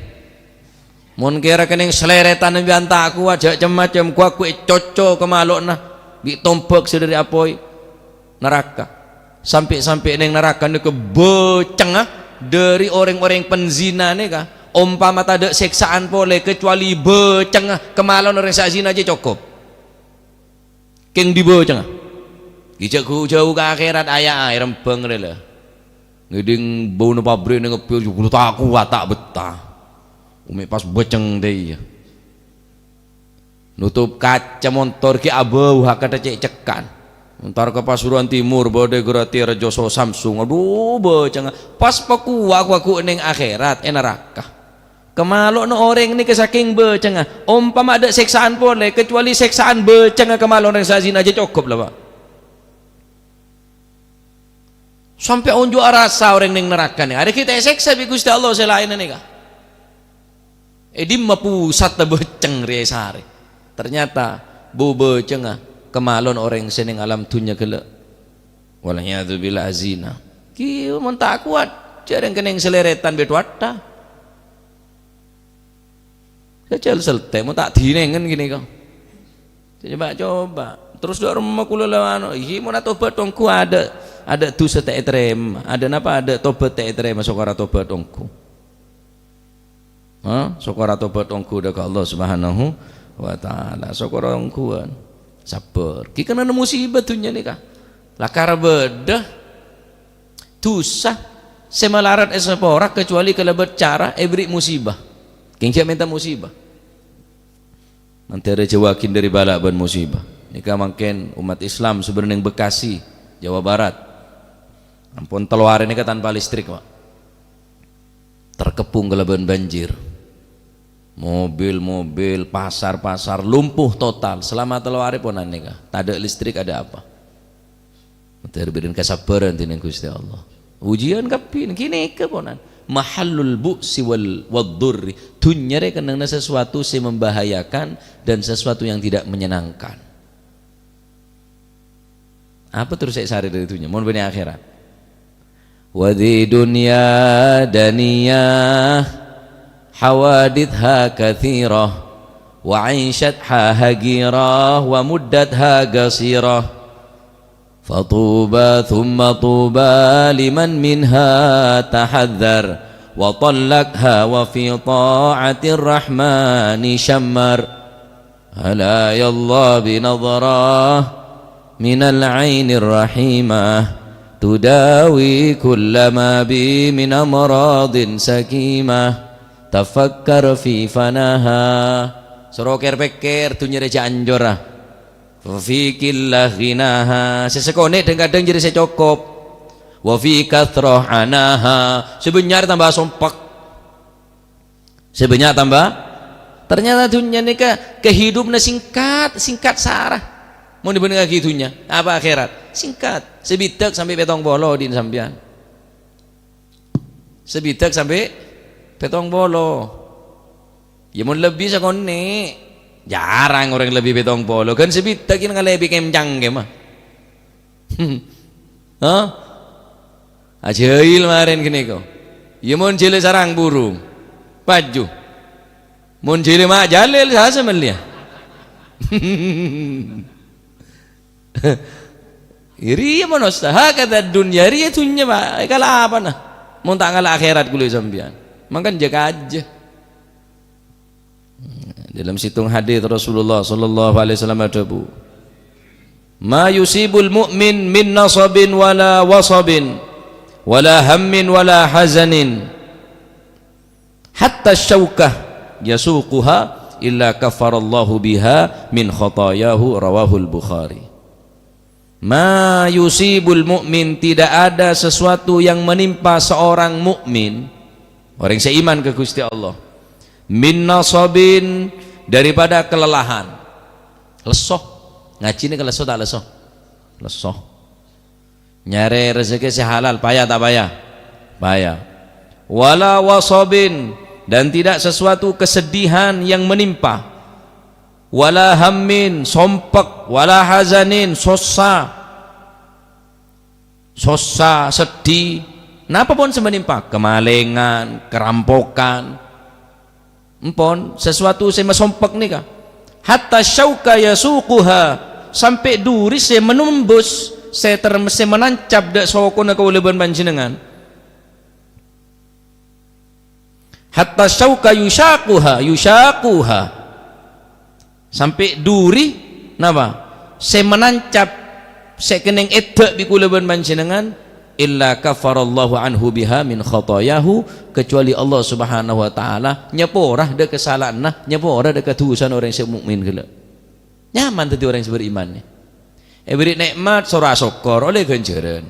Mon kèra kennèng salèrètan bi' anta' kowat, jhâ' cem-macem, ghu-, ghu ècoco kamalo'na bi' tombhâk sè dâri apoy naraka. Sampè'-sampè' neng naraka nèka bâcengnga dâri orèng-orèng penzina nèka, ompama tadâ' sèksa'an polè kecuali bâcengnga kamalo'na orèng sè azina jiyâ cokop. Kèng dibâcengnga. Ghi' jhâ' ghu-, jhâu ka akhèrat, aya'a èrembhâng rè la. Ngèdhing bâuna pabrik neng ebbhi, jhâ' ghu ta' kowat, ta' bettah. Kèng mè' pas bâceng tè iyâ. Notop kaca montor ghi' abâu hakadhâ cè'-cèkkan. Entar ka Pasuruan Timur, bâdâ ghu roti rajoso Samsung. Adhu, bâcengnga. Pas pakowa' ghu-, ghu neng akhèrat, è naraka. Kamalo'na orèng nèka sakèng bâcengnga, ompama adâ' sèksa'an polè, kecuali sèksa'an bâcengnga kamalo'na orèng sè azina jiyâ cokop la, Pak. Sampè' onjhu arassa orèng neng naraka nèka. Arèya ghi' ta' èsèksa bi' Ghustè Allah sè laènna nèka. È dimma pusatta bâceng rè sarè? Ternyata bâ-, bâcengnga kamalo'na orèng sè neng alam dhunnya ghellâ'. Wal iyadzu billah, azina. Ghi mon ta' kowat, jhârâng kennèng salèrètan bi' towatta. Kècèl seltè', mon ta' dinèngen ghânèka. Coba-coba. Terros dâ' remma kaulâ la anu, iyâ, mon atobhât ongghu adâ', adâ' dhusa ta' ètarèma. Adâ' napa? Adâ' tobhât ta' ètarèma, sokor atobhât ongghu. Ha? Sokor atobhât ongghu dâ' ka Allah Subhanahu wa Ta'ala. Sokor ongghuwân. Sabbhâr. Ghi' kennengnganna musibâ dhunnya nèka. Lakar bâdâ dhusa sè malarat èsapora kecuali kalabân cara èberri' musibâ. Kèng jhâ' mènta musibâ. Mandhâr èjâuwaghi dhâri bâlâ bân musibâ. Nèka mangkèn ommat Islam sabârâ neng Bekasi, Jawa Barat. Ampon tello arè nèka tanpa listrik, Pak. Terkepung kalabân banjir. Mobil-mobil, pasar-pasar lumpuh total. Selama tello arè ponan nèka. Tadâ' listrik, ada apa? Mandhâr bâdhân kasabbhârân dhinèng Ghustè Allah. Ujian kabbhi, ghânèka ponan. Mahallul bu'si wal, wad-dhurri. Dhunnya rè kennengnganna sesuatu sè membahayakan dan sesuatu yang tidak menyenangkan. Apa terros sè èsarè dhâri dhunnya? Mon bânnè akhèrat. Wa dhi dunya daniyah, hawaditha katsirah, wa 'aishatha haqirah, wa muddatha qasirah. Fatuba thumma tuba liman minha tahadzar, wa tallaqha wa fi ta'atir rahmani syammar. Ala ya Allah bi nadrah minal ainir rahimah, tudawi kullama bi min amradin sakimah, tafakkar fi fanaha. Soro kèr-pèkkèr, dhunnya rè jhâ' anjhur, ah. Wa fi qillah ghinaha, sè sakonè' dhâng-kadhâng jârèya sè cokop. Wa fi kathrah anaha, sè bânnya' rè tamba sompek. Sè bânnya' tamba. Ternyata dhunnya nèka kehidupanna singkat, singkat sara. Mon dibandingaghi dhunnya, apa akhèrat? Singkat. Sè bidhâk sampè' pètong polo dhin sampèyan. Sè bidhâk sampè' pètong polo. Ya, mon lebbi sakonè', jarang orèng lebbi pètong polo. Ghân sè bidhâk ghina ngalèbhi kèncang kèma. Hah? Ajâil marèn ghânèka. Ya, mon jhâlâ sarang burung. Paju. Mon jhâlâ ma' jalil, sasa mellèya. Rèya manossa, hakadha dunya, rèya dhunnya, Pak, èkalapana. Mon ta' ngala' akhèrat kaulâ sampèyan. Mangkana jâ-kajâ. Dalam sèttong hadits Rasulullah sallallahu alaihi wasallam adhâbu, "Ma yusibul mu'min min nasabin wala wasabin, wala hammin wala hazanin." Hatta syaukah yasuquha illa kaffarallahu biha min khatayahu, rawahul Bukhari. Ma yusibul mu'min, tidak ada sesuatu yang menimpa seorang mukmin, orang seiman ke Gusti Allah, min nasabin, daripada kelelahan. Lesso. Ngaji ini ke lesso tak lesso? Lesso. Nyarè rezeki sè halal, paya ta' paya? Paya. Wala wasobin, dan tidak sesuatu kesedihan yang menimpa. Wala hammin, sompek, wala hazanin, sossa. Sossa, seddi. Napa pon sè menimpa? Kemalengan, kerampokan. Empon, sesuatu sè masompek nèka. Hatta syauka yasuquha, sampè' duri sè menembus, sè ter-, sè manancap dâ' sokona kaulâ bân panjhennengngan. Hatta syauka yusyaquha, yusyaquha. Sampè' duri, napa? Sè manancap, sè kennèng èdhâ' bi' kaulâ bân panjhennengngan, illa kaffarallahu anhu biha min khatayahu, kecuali Allah Subhanahu wa Ta'ala nyapora dâ' kasala'anna, nyapora dâ' kadusana orèng sè mukmin ghellâ'. Nyaman dhâddhi orèng sè beriman, nè. Èbèrri' nè'mat, soro asokkor, ollè ghânjhârân.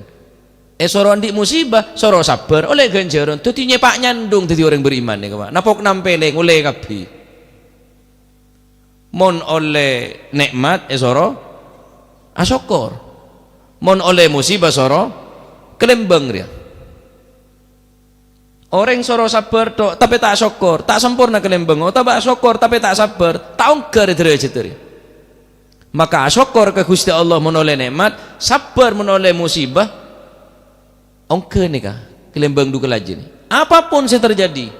Èsoro andi' musibah, soro sabbhâr, ollè ghânjhârân. Dhâddhi nyèpa' nyandhung dhâddhi orèng beriman, nè, Pak. Napok nampèlè, ngollè kabbhi. Mon ollè nè'mat, èsoro asokkor. Mon ollè musibah, soro kalèmbâng rèya. Orèng soro sabbhâr tho', tapè ta' sokkor, ta' samporna kalèmbâng, otabâ sokkor, tapè ta' sabbhâr, ta' ongghâ rè dârâjhâddhâ rèya. Maka asokkor ka Ghustè Allah mon ollè nè'mat, sabbhâr mon ollè musibah, ongghâ nèka kalèmbâng dhu kalajhi nè. Apapun sè terjadi,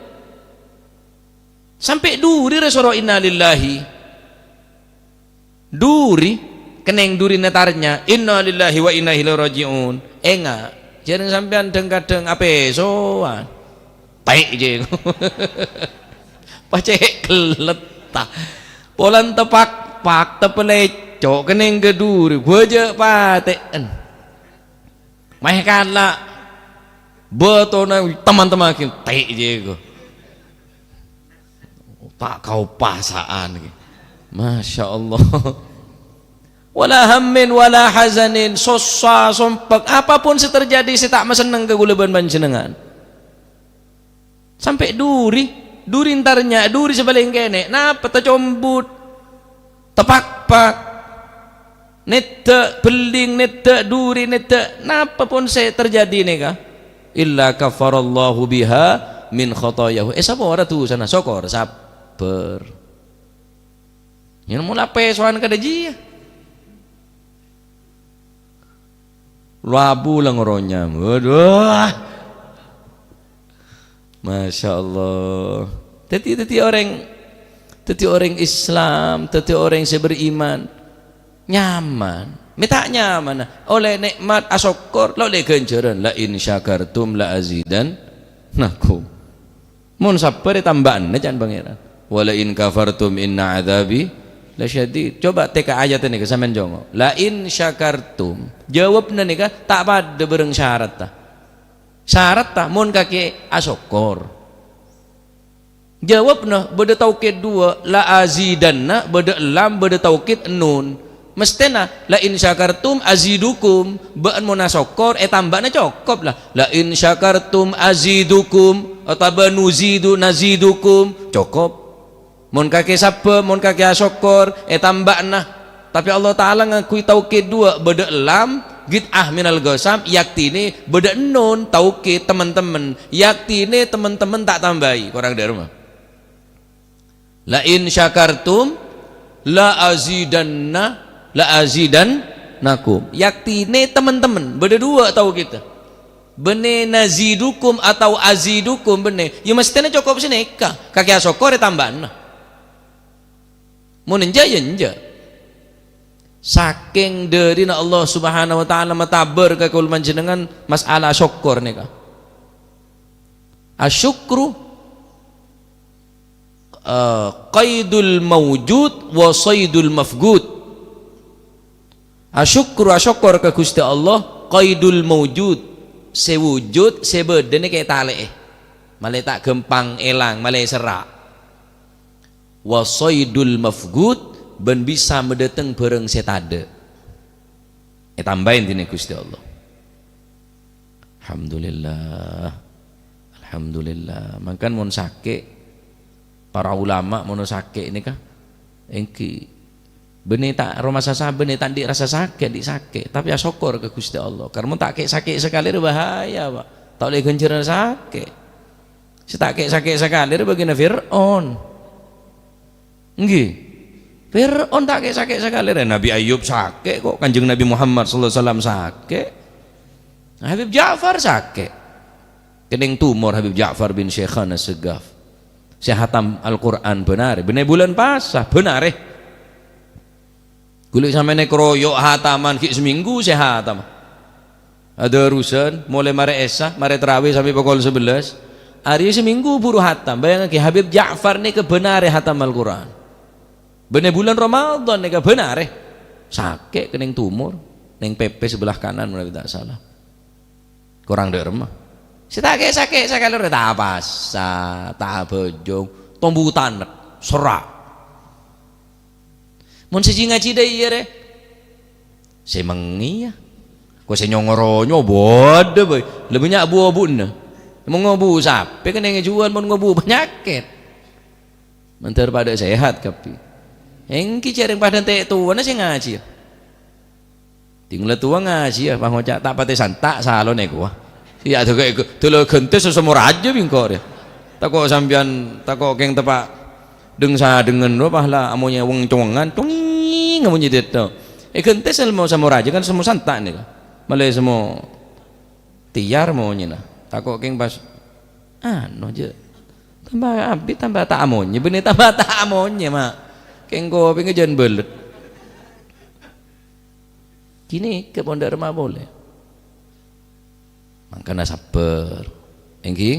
sampè' duri rè soro innalillahi. Duri, kennèng duri natarnya, "Innalillahi wa inna ilaihi raji'un." Enga', jhâreng sampèyan dhâng-kadhâng apèsowan. Tè' jhâ'. Pacè' kelletta. Polana tepak-pak, tepelec-, Cok kennèng ka dhuri, bâjâ patè'en. Maè kala'. Bâtona teman-teman ghi, tè' jiyâ ko. Ta' kaopasa'an ghi. Masya Allah. Wala hammin wala hazanin, sossa, sompek, apapun sè terjadi sè ta' masenneng ka kaulâ bân panjhennengngan. Sampè' dhuri, dhuri entar nya-, dhuri sè palèng kènè', napa tacombut, tapakpak, nèddhâ' bellèng, nèddhâ' dhuri, nèddhâ' napa pon sè terjadi nèka, illa kaffarallahu biha min khatayahu. Èsapora dhusana, sokor, sabbhâr. Yèn mola pèsowan kadhâjiyâ. Labu la ngoronya. Waduh. Masya Allah. Dhâddhi, dhâddhi orèng, dhâddhi orèng Islam, dhâddhi orèng sè beriman, nyaman. Mè' ta' nyaman, olè nè'mat, asokkor, la olè ghânjhârân. "La in syakartum la azidannakum." Mon sabbhâr ètambâ'âna can Pangèran. "Wa la in kafartum inna adzabi lasyadid." Coba tèka ayat nèka sampèyan jongo'. "La in syakartum." Jawabbhâ nèka ta' padâ bhâreng syaratta. Syaratta mon kakè asokkor. Jawabbhâ bâdâ taukid duwâ', "La azidanna," bâdâ lam, bâdâ taukid nun. Mesthèna, "La in syakartum azidukum." Bâ'ân mon asokkor, ètambâ'âna cokop la. "La in syakartum azidukum," otabâ "nuzidu nazidukum." Cokop. Mon kakè sabbhâr, mon kakè asokkor, ètambâ'âna. Tapè Allah Ta'ala ngangghuy taukid duwâ', bâdâ lam, qit'ah minal qasam, yaktinè, bâdâ nun, taukid, temen-temen. Yaktinè temen-temen ta' tambâi, korang dhâremma. "La in syakartum la azidanna, la azidannakum." Yaktinè temen-temen, bâdâ duwâ' taukidda. Bânnè nazidukum atau azidukum bânnè, ya mesthèna cokop sanèka. Kakè asokkor ètambâ'âna. Mon enjâ', ya enjâ'. Sakèng dhârina Allah Subhanahu wa Ta'ala matabâr ka kaulâ panjhennengngan mas'ala sokkor nèka. Asyukru, eh, qaidul maujud wa saidul mafqud. Asyukru, asokkor ka Ghustè Allah, qaidul maujud, sè wujud, sè bâdâ nèka ètalè'è. Malè ta' ghâmpang èlang, malè èserra'. Wa saidul mafqud, bân bisa madâteng bhârâng sè tadâ'. Ètambâi dhinè Ghustè Allah. Alhamdulillah. Alhamdulillah. Mangkana mon sakè', para ulama mon sakè' nèka, èngghi. Bânnè ta' roma sasa, bânnè ta' andi' rasa sakè', andi' sakè'. Tapè asokkor ka Ghustè Allah. Karna mon ta' kè'-sakè' sakalè rè bahaya, Pak. Ta' ollè ghânjhârân sakè'. Sè ta' kè'-sakè' sakalè rè bâgiyânna Fir'aun. Èngghi. Fir'aun ta' kè'-sakè' sakalè rè. Nabi Ayub sakè' kok, Kanjeng Nabi Muhammad sallallahu alaihi wasallam sakè'. Habib Ja'far sakè'. Kennèng tumor Habib Ja'far bin Syaikhana Segaf. Sè hatam Al-Qur'an bân arè. Bânnè bulân pasa, bân arè. Ghulâ sampèyan èkaroyok hataman ghi' samènggu sè hatam. Adârusân, molaè marè Isya, marè tarawih sampè' pokol sabellâs. Arèya samènggu buru hatam. Bâjângaghi, Habib Ja'far nèka bân arè hatam Al-Qur'an. Bânnè bulân Ramadhan nèka bân arè. Sakè' kennèng tumor. Nèng pèpè sebelah kanan, manabi ta' sala. Korang dhâremma. Sè ta' kè'-sakè' sakalè rè ta' pasa, ta' abhâjâng, tombu tanèk, serra'. Mon sè jhi-ngajhi dâ' iyâ rè. Sè mengngiyâ. Ko sè nyongo-ronyo, bâdâ bhâi. Lebbi nya' bu-obu'na. Mon ngobu sapè kennèng èjhuwâl, mon ngobu panyakèt. Mandhâr padâ sehat kabbhi. Èngghi jhâreng padâ tè' towana sè ngajhiyâ. Ding la towa ngajhiyâ, pangoca' ta' patè santa' salon èkowa. Iyâ, dâgâ èko-, dâlâ ghântes sè sèmo rajâ bingko' rè. Tako' sampèyan, tako' kèng teppa' deng-sadhengngan ro, pas la amonyè weng-cowengan, congnging amonyè dèdâ. È ghântes sèmo, sèmo rajâ kan sèmo santa' nèka. Malè sèmo tèyar monyèna. Tako' kèng pas, anu, jâ. Tamba abit, tamba ta' amonyè. Bânnè tamba ta' amonyè, Ma'. Kèng kopèngnga jân bâlât. Ghânèka pon dhâ' remma polè. Mangkana sabbhâr. Èngghi?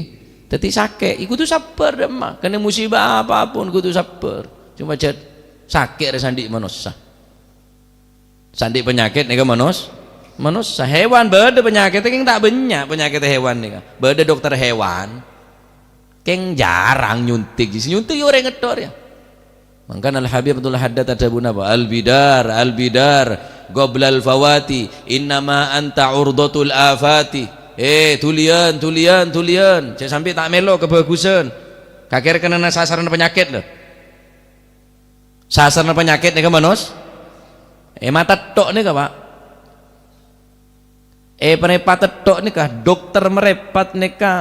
Dhâddhi sakè', kodhu sabbhâr dhâ' remma. Kènè musibah apapun kodhu sabbhâr. Coma jhât sakè' rè sandhi' manossa. Sè andi' panyakèt nèka manos-, manossa. Hewan bâdâ panyakèt, kèng ta' bânnya' panyakèt hewan nèka. Bâdâ dokter hewan, kèng jhârâng nyuntik. Sè nyuntik ya orèng èttor ya. Mangkana Al-Habib Abdul Haddad adhâbu napa? "Al-bidar, al-bidar, qoblal fawati, innama anta urdhatul afati." Eh, dhuliyân, dhuliyân, dhuliyân. Jhâ' sampè' ta' mèlo kabhâghusân. Kakèr kenana sasaranna panyakèt, lho. Sasaranna panyakèt nèka manos-, eh, mata tètto' nèka, Pak. Eh, marèpat tètto' nèka, dokter marèpat nèka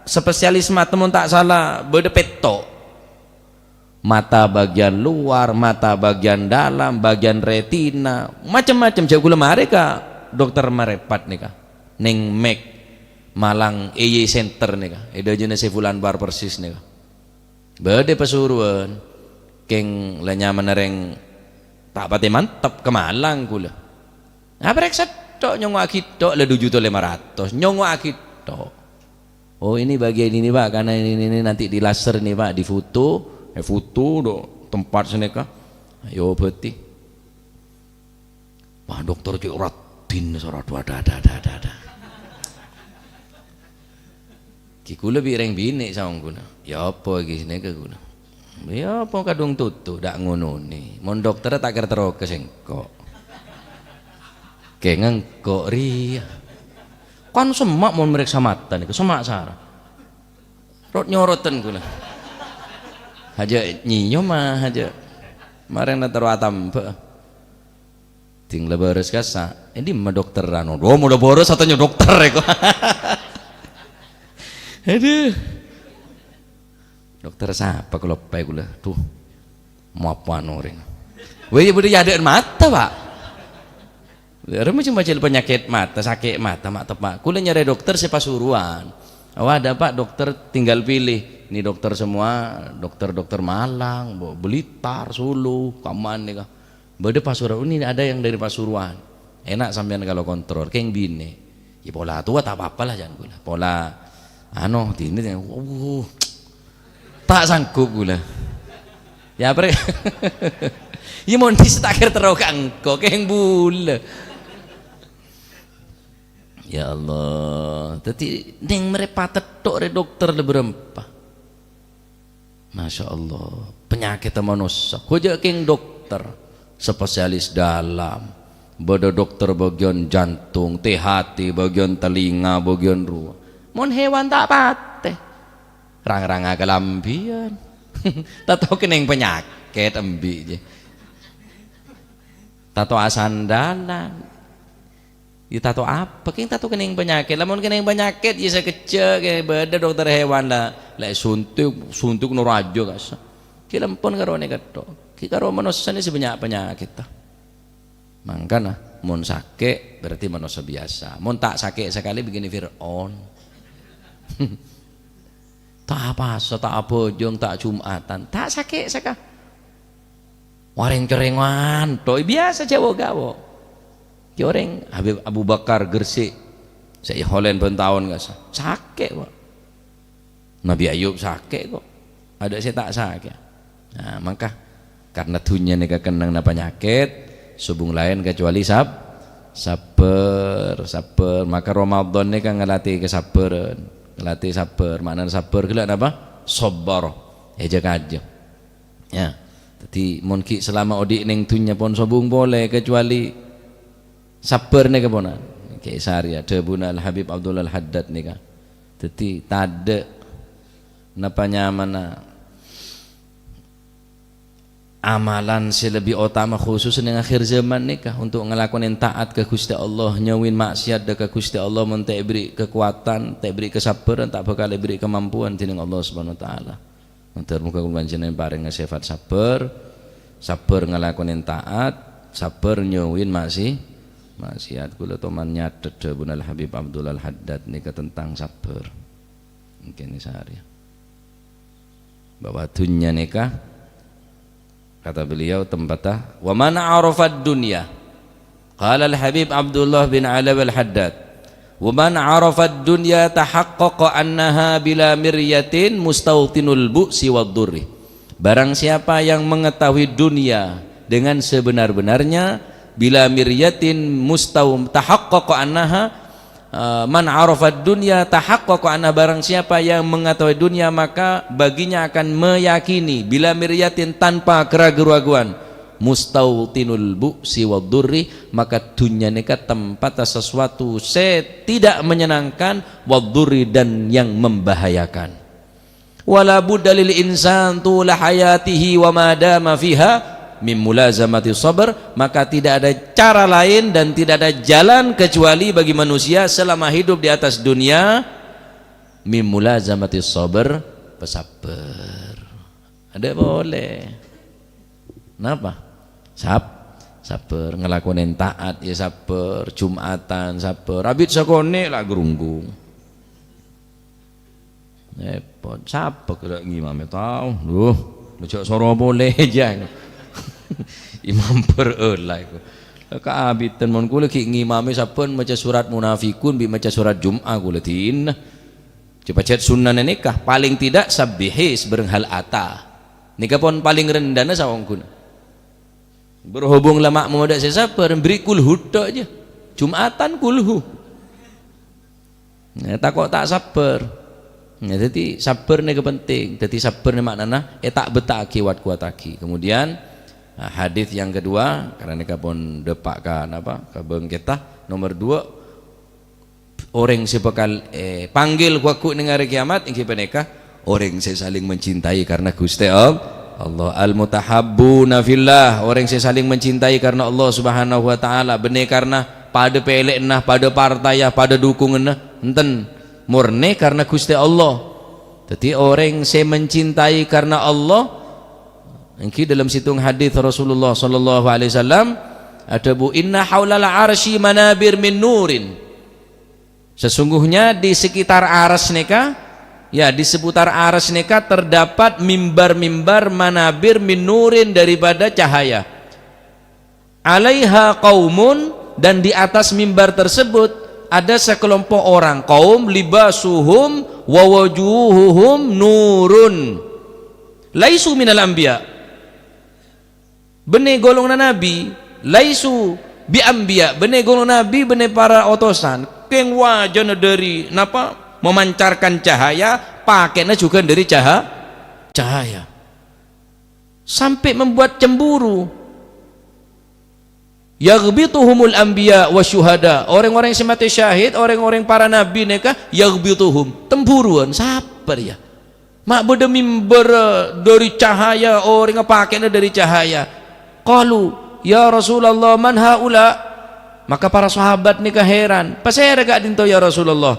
spesialis mata mon ta' sala bâdâ pètto'. Mata bagian luar, mata bagian dalam, bagian retina, macem-macem. Jhâ' ghulâ marè ka dokter marèpat nèka. Neng Max, Malang Eye Center nèka. È dhâjâna Saiful Anwar persis nèka. Bâdâ Pasuruan, kèng la nyamana rèng ta' patè mantep, ka Malang ghulâ. Aparèksa tètto', nyongngo'aghi tètto', la du juta lèma ratos, nyongngo'aghi tètto'. "Oh, ini bagian ini, Pak, karena ini, ini, ini nanti di laser nih, Pak, difoto, eh, foto do tempat sanèka." Ayo, bhâti. Wah, dokter cè' raddhin, soro, dua, da, da, da, da, da. Ghi ghulâ bi' rèng binè' saongghuna. "Ya apa ghi nèka ghulâ?" "Ya apa kadhung tutu, dâ' ngononè. Mon dokter ta' kèra terro ka sèngko'. Kèng engko' rèya. Kan semma' mon marèksa mata nèka, semma' sara. Rot-nyoroten ghulâ. Hajâ' nyèyoma, hajâ'. Marèna terro atamba." Ding la bârâs kassa'. "È dimma dokter anu?" "Oh, mon la bârâs, atanya dokter, èko." Aduh. "Dokter sapa, kaloppaè ghulâ?" Duh. Mapa anu orèng. Wah, ya bâdâ yâ adâ'ân mata, Pak. Rèma cè' panyakèt mata, sakè' mata, ma' teppa'. Ghulâ nyarè dokter sè Pasuruan. "Oh, ada, Pak, dokter, tinggal pilih. Ini dokter semua, dokter-dokter Malang, Bo-, Blitar, Solo, Kaman nèka." Bâdâ Pasuruan, "Ini ada yang dari Pasuruan. Enak sampèyan kalau kontrol, kèng binè'." "Ya, pola towa ta' apa-apa lah, jhân ghulâ. Pola, anu, dinè, wuh, ta' sanggup ghulâ." Ya, pre-, ya, mon dis ta' kèra terro ka engko', kèng bulâ. Ya Allah, dhâddhi neng marèpat tètto' rè dokter la bârâmpa. Masya Allah, panyakèt manossa. Ghujâ' kèng dokter, spesialis dalam. Bâdâ dokter bagian jantung, T H T, bagian telinga, bagian rowa. Mon hewan ta' patè. Rang-ranga kalambhiyân. Tato kennèng panyakèt embi' jè. Tato asandalan. Ya, tato apa? Kèng tato kennèng panyakèt. Lamon kennèng panyakèt, ya sakejjhâ' kè bâdâ dokter hewan la, la suntik, suntik no rajâ kassa'. Kè lampon karo nè ketto'. Kè karo manossa nè sè bânnya' panyakèt, ta. Mangkana, mon sakè', berarti manossa biyasa. Mon ta' sakè' sakalè, bikènè Fir'aun. Ta' apasa, ta' abhâjâng, ta' Jum'atan, ta' sakè' saka. Orèng cerrèngan, to' biyasa jhâ'-gâbâ. Kè orèng Habib Abu Bakar Gresik, sè èholèn bân taon kassa'. Sakè', Pak. Nabi Ayub sakè', kok. Adâ' sè ta' sakè'. Nah, mangka karna dhunnya nèka kennengnganna panyakèt, sobung laèn kacuali sab-, sabbhâr, sabbhâr. Maka Ramadan nèka ngalatè kasabbhârân. Ngalatè sabbhâr. Ma'nana sabbhâr ghellâ' napa? Sabbara. Èjâ-kajâ. Ya. Dhâddhi, mon ghi' salama odi' neng dhunnya pon sobung polè, kacuali sabbhâr nèka pona. Kè sarèya, dhâbuna Al-Habib Abdullah Al-Haddad nèka. Dhâddhi, tadâ' napa nyamana amalan sè lebbi otama, khusus neng akhir zaman nèka, untuk ngalakonè taat ka Ghustè Allah, nyauwin maksiat dâ' ka Ghustè Allah, mon ta' èberri' kakowadhân, ta' èberri' kasabbhârân, ta' bhâkal èberri' kamampuan dhineng Allah Subhanahu wa Ta'ala. Moghâ-moghâ kaulâ panjhennengngan parèngnga sèfat sabbhâr, sabbhâr ngalakonè taat, sabbhâr nyauwin maksi-, maksiat. Kaulâ toman nyatèt dhâbuna Al-Habib Abdullah Al-Haddad nèka tentang sabbhâr. Mungkin ini sehari. Bahwa dhunnya nèka, kata beliau, tempatta, "Wa man arafad dunya," qala Al-Habib Abdullah bin Alawi Al-Haddad, "wa man arafad dunya tahaqqaqa annaha bila miryatin mustautinul bu'si wad durri." Barang siapa yang mengetahui dunia dengan sebenar-benarnya, Bila miryatin mustau-, tahaqqaqa annaha, eh, man arafad dunya tahaqqaqa anna, barang siapa yang mengetahui dunia, maka baginya akan meyakini, bila miryatin, tanpa keraguan-raguan, mustautinul bu'si wad durri, maka dunya nèka tempatnya sesuatu sè tidak menyenangkan, wad durri, dan yang membahayakan. Wala budda lil insan tula hayatihi wa ma dama fiha min mulazamati sabr, maka tidak ada cara lain dan tidak ada jalan kecuali bagi manusia selama hidup di atas dunia min mulazamati sabr, besabar. Ada boleh. Napa? Sab-, sabar, ngelakonin taat, ya sabar, Jumatan, sabar. Abit sakonè' la grunggung. Repot. Sapa kèra ngimamè tao? Duh, lo jhâ' soro polè, jhâ'. Imam berela iku. Kaabitan mon kaulâ ghi' ngimamè sabbhân maca surat Munafiqun bi' maca surat Jum'ah kaulâ dinna. Jhâ' pajhât sunnana nèka, paling tidak sabbihi sabârâng hal ata. Nèka pon paling rendhâna saongghuna. Berhubung la ma'mum tadâ' sè sabbhân, bherri' kulhu tok jhâ'. Jumatan kulhu. Ya, tako' ta' sabbhân. Ya, dhâddhi sabbhân nèka penting. Dhâddhi sabbhân nèka ma'nana, eh, ta' betta'aghi, wat-kuwattaghi. Kemudian, nah, hadis yang kedua, karena nèka pon dâpa' ka, napa, ka bângkètta. Nomor dua, orèng sè bhâkal, eh, panggil ghu-lagghu' neng arè kiamat, èngghi panèka orèng sè saling mencintai karena Ghustè All-, Allah. Al-mutahabbuna fillah, orèng sè saling mencintai karena Allah Subhanahu wa Ta'ala, bânnè karena padâ pèlè'na, padâ partaya, padâ dukunganna, enten, mornè karena Ghustè Allah. Dhâddhi, orèng sè mencintai karena Allah, èngghi dalam sèttong hadis Rasulullah sallallahu alaihi wasallam adhâbu, "Inna haulal arsy manabir min nurin." Sesungguhnya di sekitar Aras nèka, ya, di seputar Aras nèka terdapat mimbar-mimbar manabir min nurin daripada cahaya. "Alaiha qaumun," dan di atas mimbar tersebut ada sekelompok orang, qaum, "libasuhum wa wujuhuhum nurun. Laisu minal anbiya." Bânnè golonganna nabbhi, laisu bi anbiya, bânnè golonganna nabbhi, bânnè para otosan, kèng wajana dâri, napa, memancarkan cahaya, pakèna jhughân dâri caha-, cahaya. Sampai membuat cemburu. "Yaghbituhumul anbiya wasyuhada." Orèng-orèng sè matè syahid, orèng-orèng para nabbhi nèka, yaghbituhum, temburuwân, sapa rèya? Ma' bâdâ mimbar, eh, dâri cahaya, orèngnga pakèna dâri cahaya. Qalu, "Ya Rasulullah, man haula?" Maka para sahabat nèka heran, "Pasèra ka'dinto, ya Rasulullah?"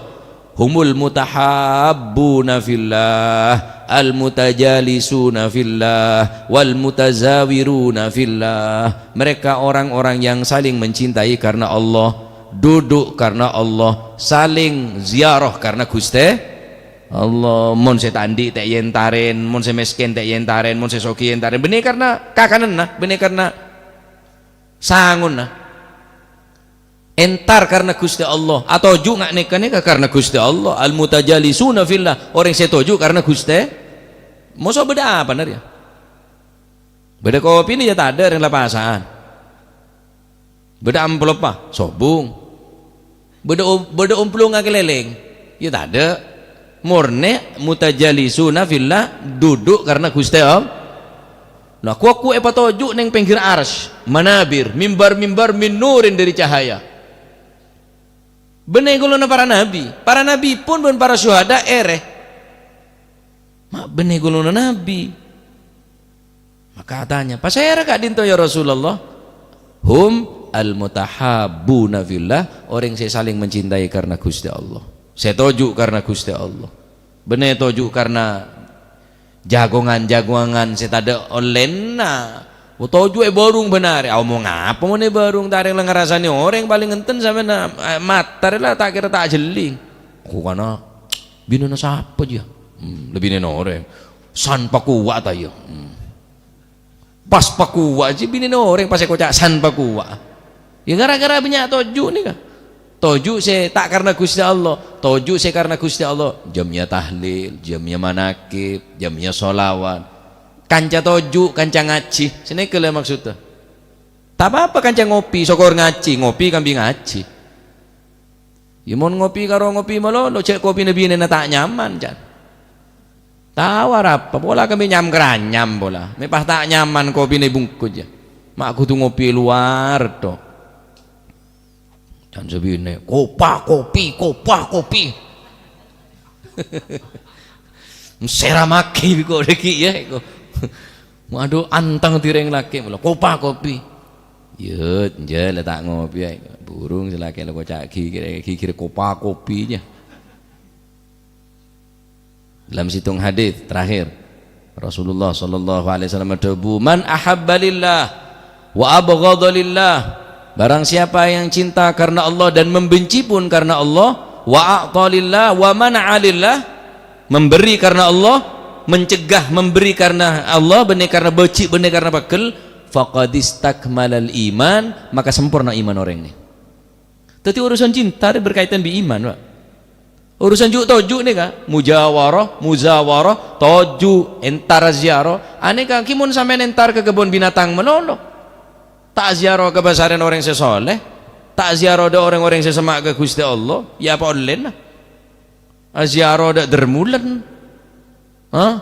"Humul mutahabbuna fillah, al mutajalisuna fillah, wal mutazawiruna fillah." Mereka orang-orang yang saling mencintai karena Allah, duduk karena Allah, saling ziarah karena Ghustè Allah, mon sè ta' andi' ta' èyentarèn, mon sè mèskèn ta' èyentarèn, mon sè soghi èyentarèn. Bânnè karna kakananna, bânnè karna sangona. Entar karna Ghustè Allah, atoju' nga' nèka-nèka karna Ghustè Allah. Al-mutajalisuna fillah, orèng sè toju' karna Ghustè. Moso bâdâ apana rèya? Bâdâ kopina ya tadâ' rèng la pasa'an. Bâdâ amploppa, sobung. Bâdâ o-, bâdâ omplongnga kalèlèng, ya tadâ'. Mornè mutajalisuna fillah, duduk karna Ghustè Allah. Nah, ghu-lagghu' èpatoju' neng pèngghir arsy, manabir, mimbar-mimbar min nurin dâri cahaya. Bânnè golonganna para nabbhi. Para nabbhi pon bân para syuhada èrè. Ma' bânnè golonganna nabbhi. Maka atanya, "Pasèra ka'dinto, ya Rasulullah?" "Hum al-mutahabbuna fillah," orèng sè saling mencintai karna Ghustè Allah. Sè toju' karna Ghustè Allah. Bânnè toju' karna jagongan-jagongan sè tadâ' ollèna. Toju' è bârung bân arè. Omong apa mon è bârung, ta' rèng la ngarasanè orèng, palèng enten sampèyan, eh, matarè la ta' kèra ta' jhelling. Ko kana binèna sapa jiyâ? Hmm, la binèna orèng. San pakowa ta' iyâ? Hmm. Pas pakowa jiyâ binèna orèng pas èkoca' san pakowa. Ya gara-gara bânnya' toju' nèka. Toju' sè ta' karna Ghustè Allah, toju' sè karna Ghustè Allah. Jam'iyah tahlil, jam'iyah manaqib, jam'iyah sholawat. Kanca toju', kanca ngajhi. Sanèka la maksodda. Ta' pa-apa kanca ngopi, sokor ngajhi, ngopi kambi ngajhi. Yâ mon ngopi karo ngopi malolo, jhâ' kopina binèna ta' nyaman, can. Tao arapa, pola kambi nyam-keranyam pola. Mè' pas ta' nyaman kopina èbungkus, yâ. Ma' kodhu ngopi è lowar, tok. Can sè binè, "Kopa kopi, kopa kopi." Msèra maghi bi' ko' dhâggi', yâ, ko. Waduh, anteng dhâri rèng lakè', mula kopa kopi. Yut, jâ' la ta' ngopi, yâ. Burung sè lakè' la koca' ghi-, ghi-, ghi-, kopa kopi, yâ. Dalam sèttong hadis terakhir, Rasulullah sallallahu alaihi wasallam adhâbu, "Man ahabba lillah wa abghadha lillah." Barang siapa yang cinta karena Allah dan membenci pun karena Allah, wa a'ta lillah wa mana'a lillah, memberi karena Allah, mencegah memberi karena Allah, bânnè karena bâji', bânnè karena pegghel, faqad istakmalal iman, maka sempurna iman orèng nè. Dhâddhi, urusan cinta rè berkaitan bi' iman, Pak. Urusan ju'-toju' nèka, mujawarah, muzawarah, toju', entar ziarah. Anèka ghi mon sampèyan entar ka kebbhun binatang malolo. Ta' ziarah ka pasarèn orèng sè soleh, ta' ziarah dâ' orèng-orèng sè semma' ka Ghustè Allah, yâ apa ollèna? Aziarah dâ' dermulen. Hah?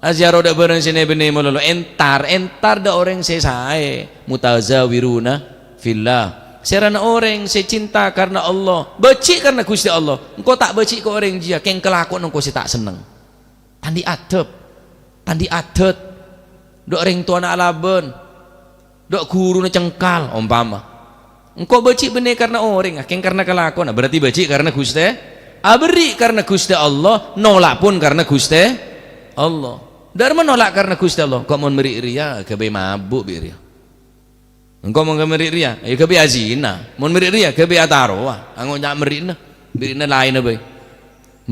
Aziarah dâ' bârâng sè nè-bânnè malolo. Entar, entar dâ' orèng sè saè. Mutazawiruna fillah. Sèrana orèng sè cinta karena Allah, bâji' karena Ghustè Allah. Engko' ta' bâji' ka orèng jiyâ, kèng kalakowan engko' sè ta' senneng. Tandhi adab, tandhi adat. Dâ' orèng towana alabân. Dâ' ghuruna cengkal, ompama. Engko' bâji' bânnè karena orèng, kèng karena kalakowan, berarti bâji' karena Ghustè. Aberri' karena Ghustè Allah, nola' pon karena Ghustè Allah. Dâremma nola' karena Ghustè Allah, engko' mon merri' rèya, ghâbây mabu' bi' rèya. Engko' mon merri' rèya, yâ ghâbây azina. Mon merri' rèya, ghâbây atarowa. Ango' nya' merri'na, merri'na laènna bhâi.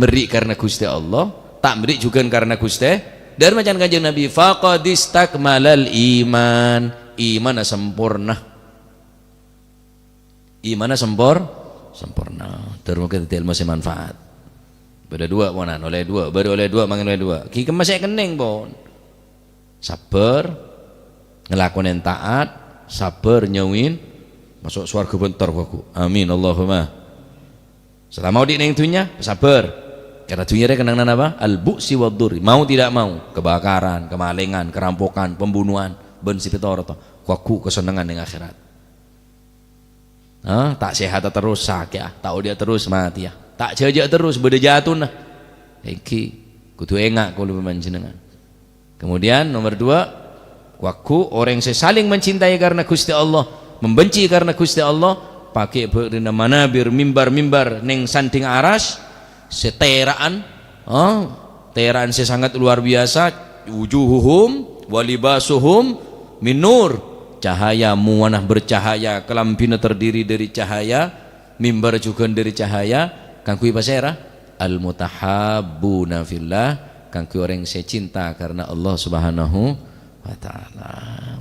Merri' karena Ghustè Allah, ta' merri' jhughân karena Ghustè. Dâremma can Kanjeng Nabi, "Faqad istakmalal iman." Imanna samporna. Imanna sampor-, samporna. Dâremma dhâddhi èlmo sè manfaat. Bâdâ duwâ' ponan, ollè duwâ', bâri' ollè duwâ', mangkèn ollè duwâ'. Ghi kemma sè kennèng, pon. Sabbhâr, ngalakonè taat, sabbhâr nyauwin, maso' sowarghâ bhânter, wah, ghu. Amin, Allahumma. Salama odi' neng dhunnya, sabbhâr. Karena dhunnya rè kennengnganna apa? Al-bu'si wad-durri. Mau tidak mau, kebakaran, kemalingan, kerampokan, pembunuhan, bân sè pètorotta. Kowagu kasennengngan neng akhèrat. Ah, ta' sèhata terros, sakè'a. Ta' odi'a terros, matèya. Ta' jhâjâ terros, bâdâ jâtona. Èngghi, kodhu enga' kaulâ bân panjhennengngan. Kemudian, nomor dua, kowagu orèng sè saling mencintai karena Ghustè Allah, membenci karena Ghustè Allah, pagghi' bâdâna manabir, mimbar-mimbar neng sandhing aras, sè tera'an, oh, tera'an sè sangat luar biasa, "Wujuhuhum wa libasuhum min nur." Cahaya, mowana bercahaya, kalambhina terdiri dari cahaya, mimbar jhughân dhâri cahaya, kaangghuy pasèra? Al-mutahabbuna fillah, kaangghuy orèng sè cinta karena Allah Subhanahu wa Ta'ala.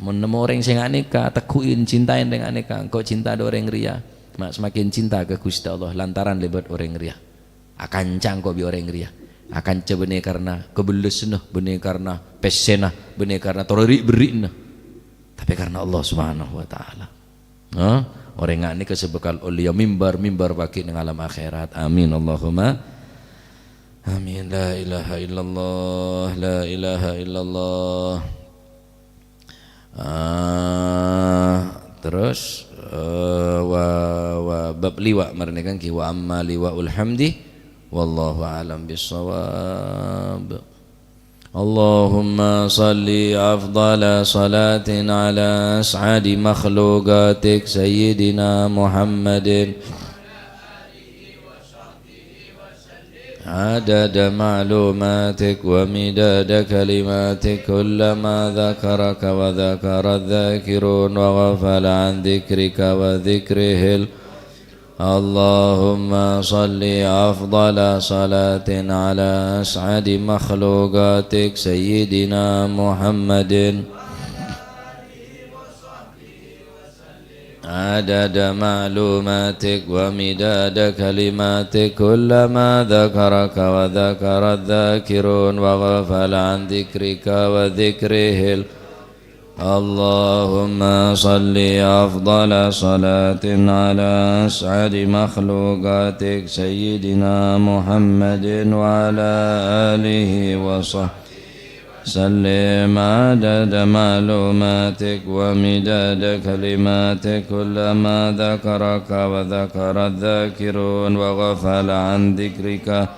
Mon nemmo orèng sè nga' nèka, tegghu'in, cintaèn rè nga' nèka, engko' cinta dâ' orèng rèya, ma' semakin cinta ka Ghustè Allah lantaran lèbât orèng rèya. Akanca engko' bi' orèng rèya. Akanca bânnè karena kabellesanna, bânnè karena pèssèna, bânnè karena toro' ri'-berri'na. Tapè karena Allah Subhanahu wa Ta'ala. Hah? Orèng nga' nèka sè bhâkal ollèya mimbar-mimbar pagghi' neng alam akhèrat. Amin, Allahumma amin. La ilaha illallah, la ilaha illallah. Ah, terros, eh, wa, wa, bab liwa' marèna kan ghi, "Wa amma liwa'ul hamdi, wallahu a'lam bissawab." Allahumma shalli afdhala shalatin ala as'adi makhluqatik Sayyidina Muhammadin adada ma'lumatik wa midada kalimatik, kullama dzakaraka wa dzakaradz dzakirun wa ghafala an dzikrika wa dzikrihil. Allahumma shalli afdhala shalatin ala as'adi makhluqatik Sayyidina Muhammadin adada ma'lumatik wa midada kalimatik, kullama dzakaraka wa dzakaradz dzakirun wa ghafala an dzikrika wa dzikrihil. اللهم صل أفضل صلاة على أسعد مخلوقاتك سيدنا محمد وعلى آله وصحبه وسلم عدد معلوماتك ومداد كلماتك، كلما ذكرك وذكر الذاكرون وغفل عن ذكرك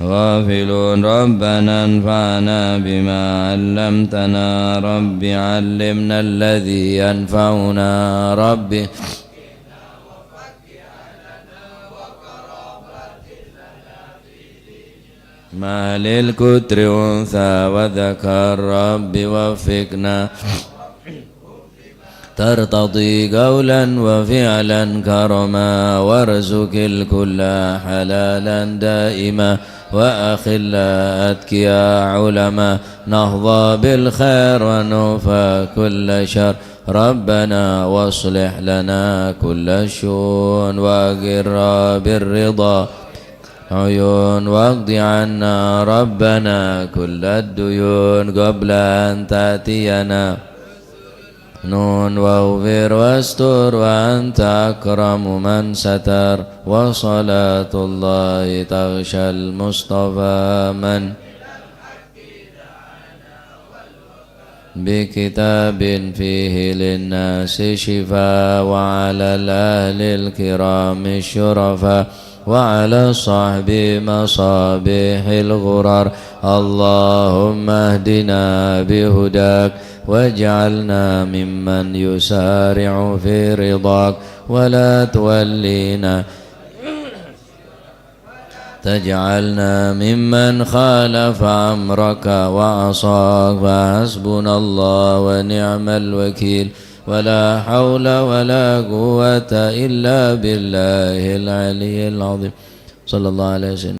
غافلون. ربنا انفعنا بما علمتنا. رب علمنا الذي ينفعنا. رب ما للكتر أنثى وذكر. رب وفقنا ترتضي قولا وفعلا كرما، وارزق الكل حلالا دائما، وأخلاء أتقياء علما، نحظى بالخير ونوفى كل شر. ربنا واصلح لنا كل الشؤون، وأقر بالرضا عيون، واقض عنا ربنا كل الديون قبل أن تأتينا. نون واغفر واستر وأنت أكرم من ستر، وصلاة الله تغشى المصطفى من بكتاب فيه للناس شفاء، وعلى الأهل الكرام الشرفاء، وعلى الصحب مصابيح الغرر. اللهم اهدنا بهداك، واجعلنا ممن يسارع في رضاك، ولا تولينا تجعلنا ممن خالف أمرك وعصاك. فحسبنا الله ونعم الوكيل، ولا حول ولا قوة إلا بالله العلي العظيم. صلى الله على سيدنا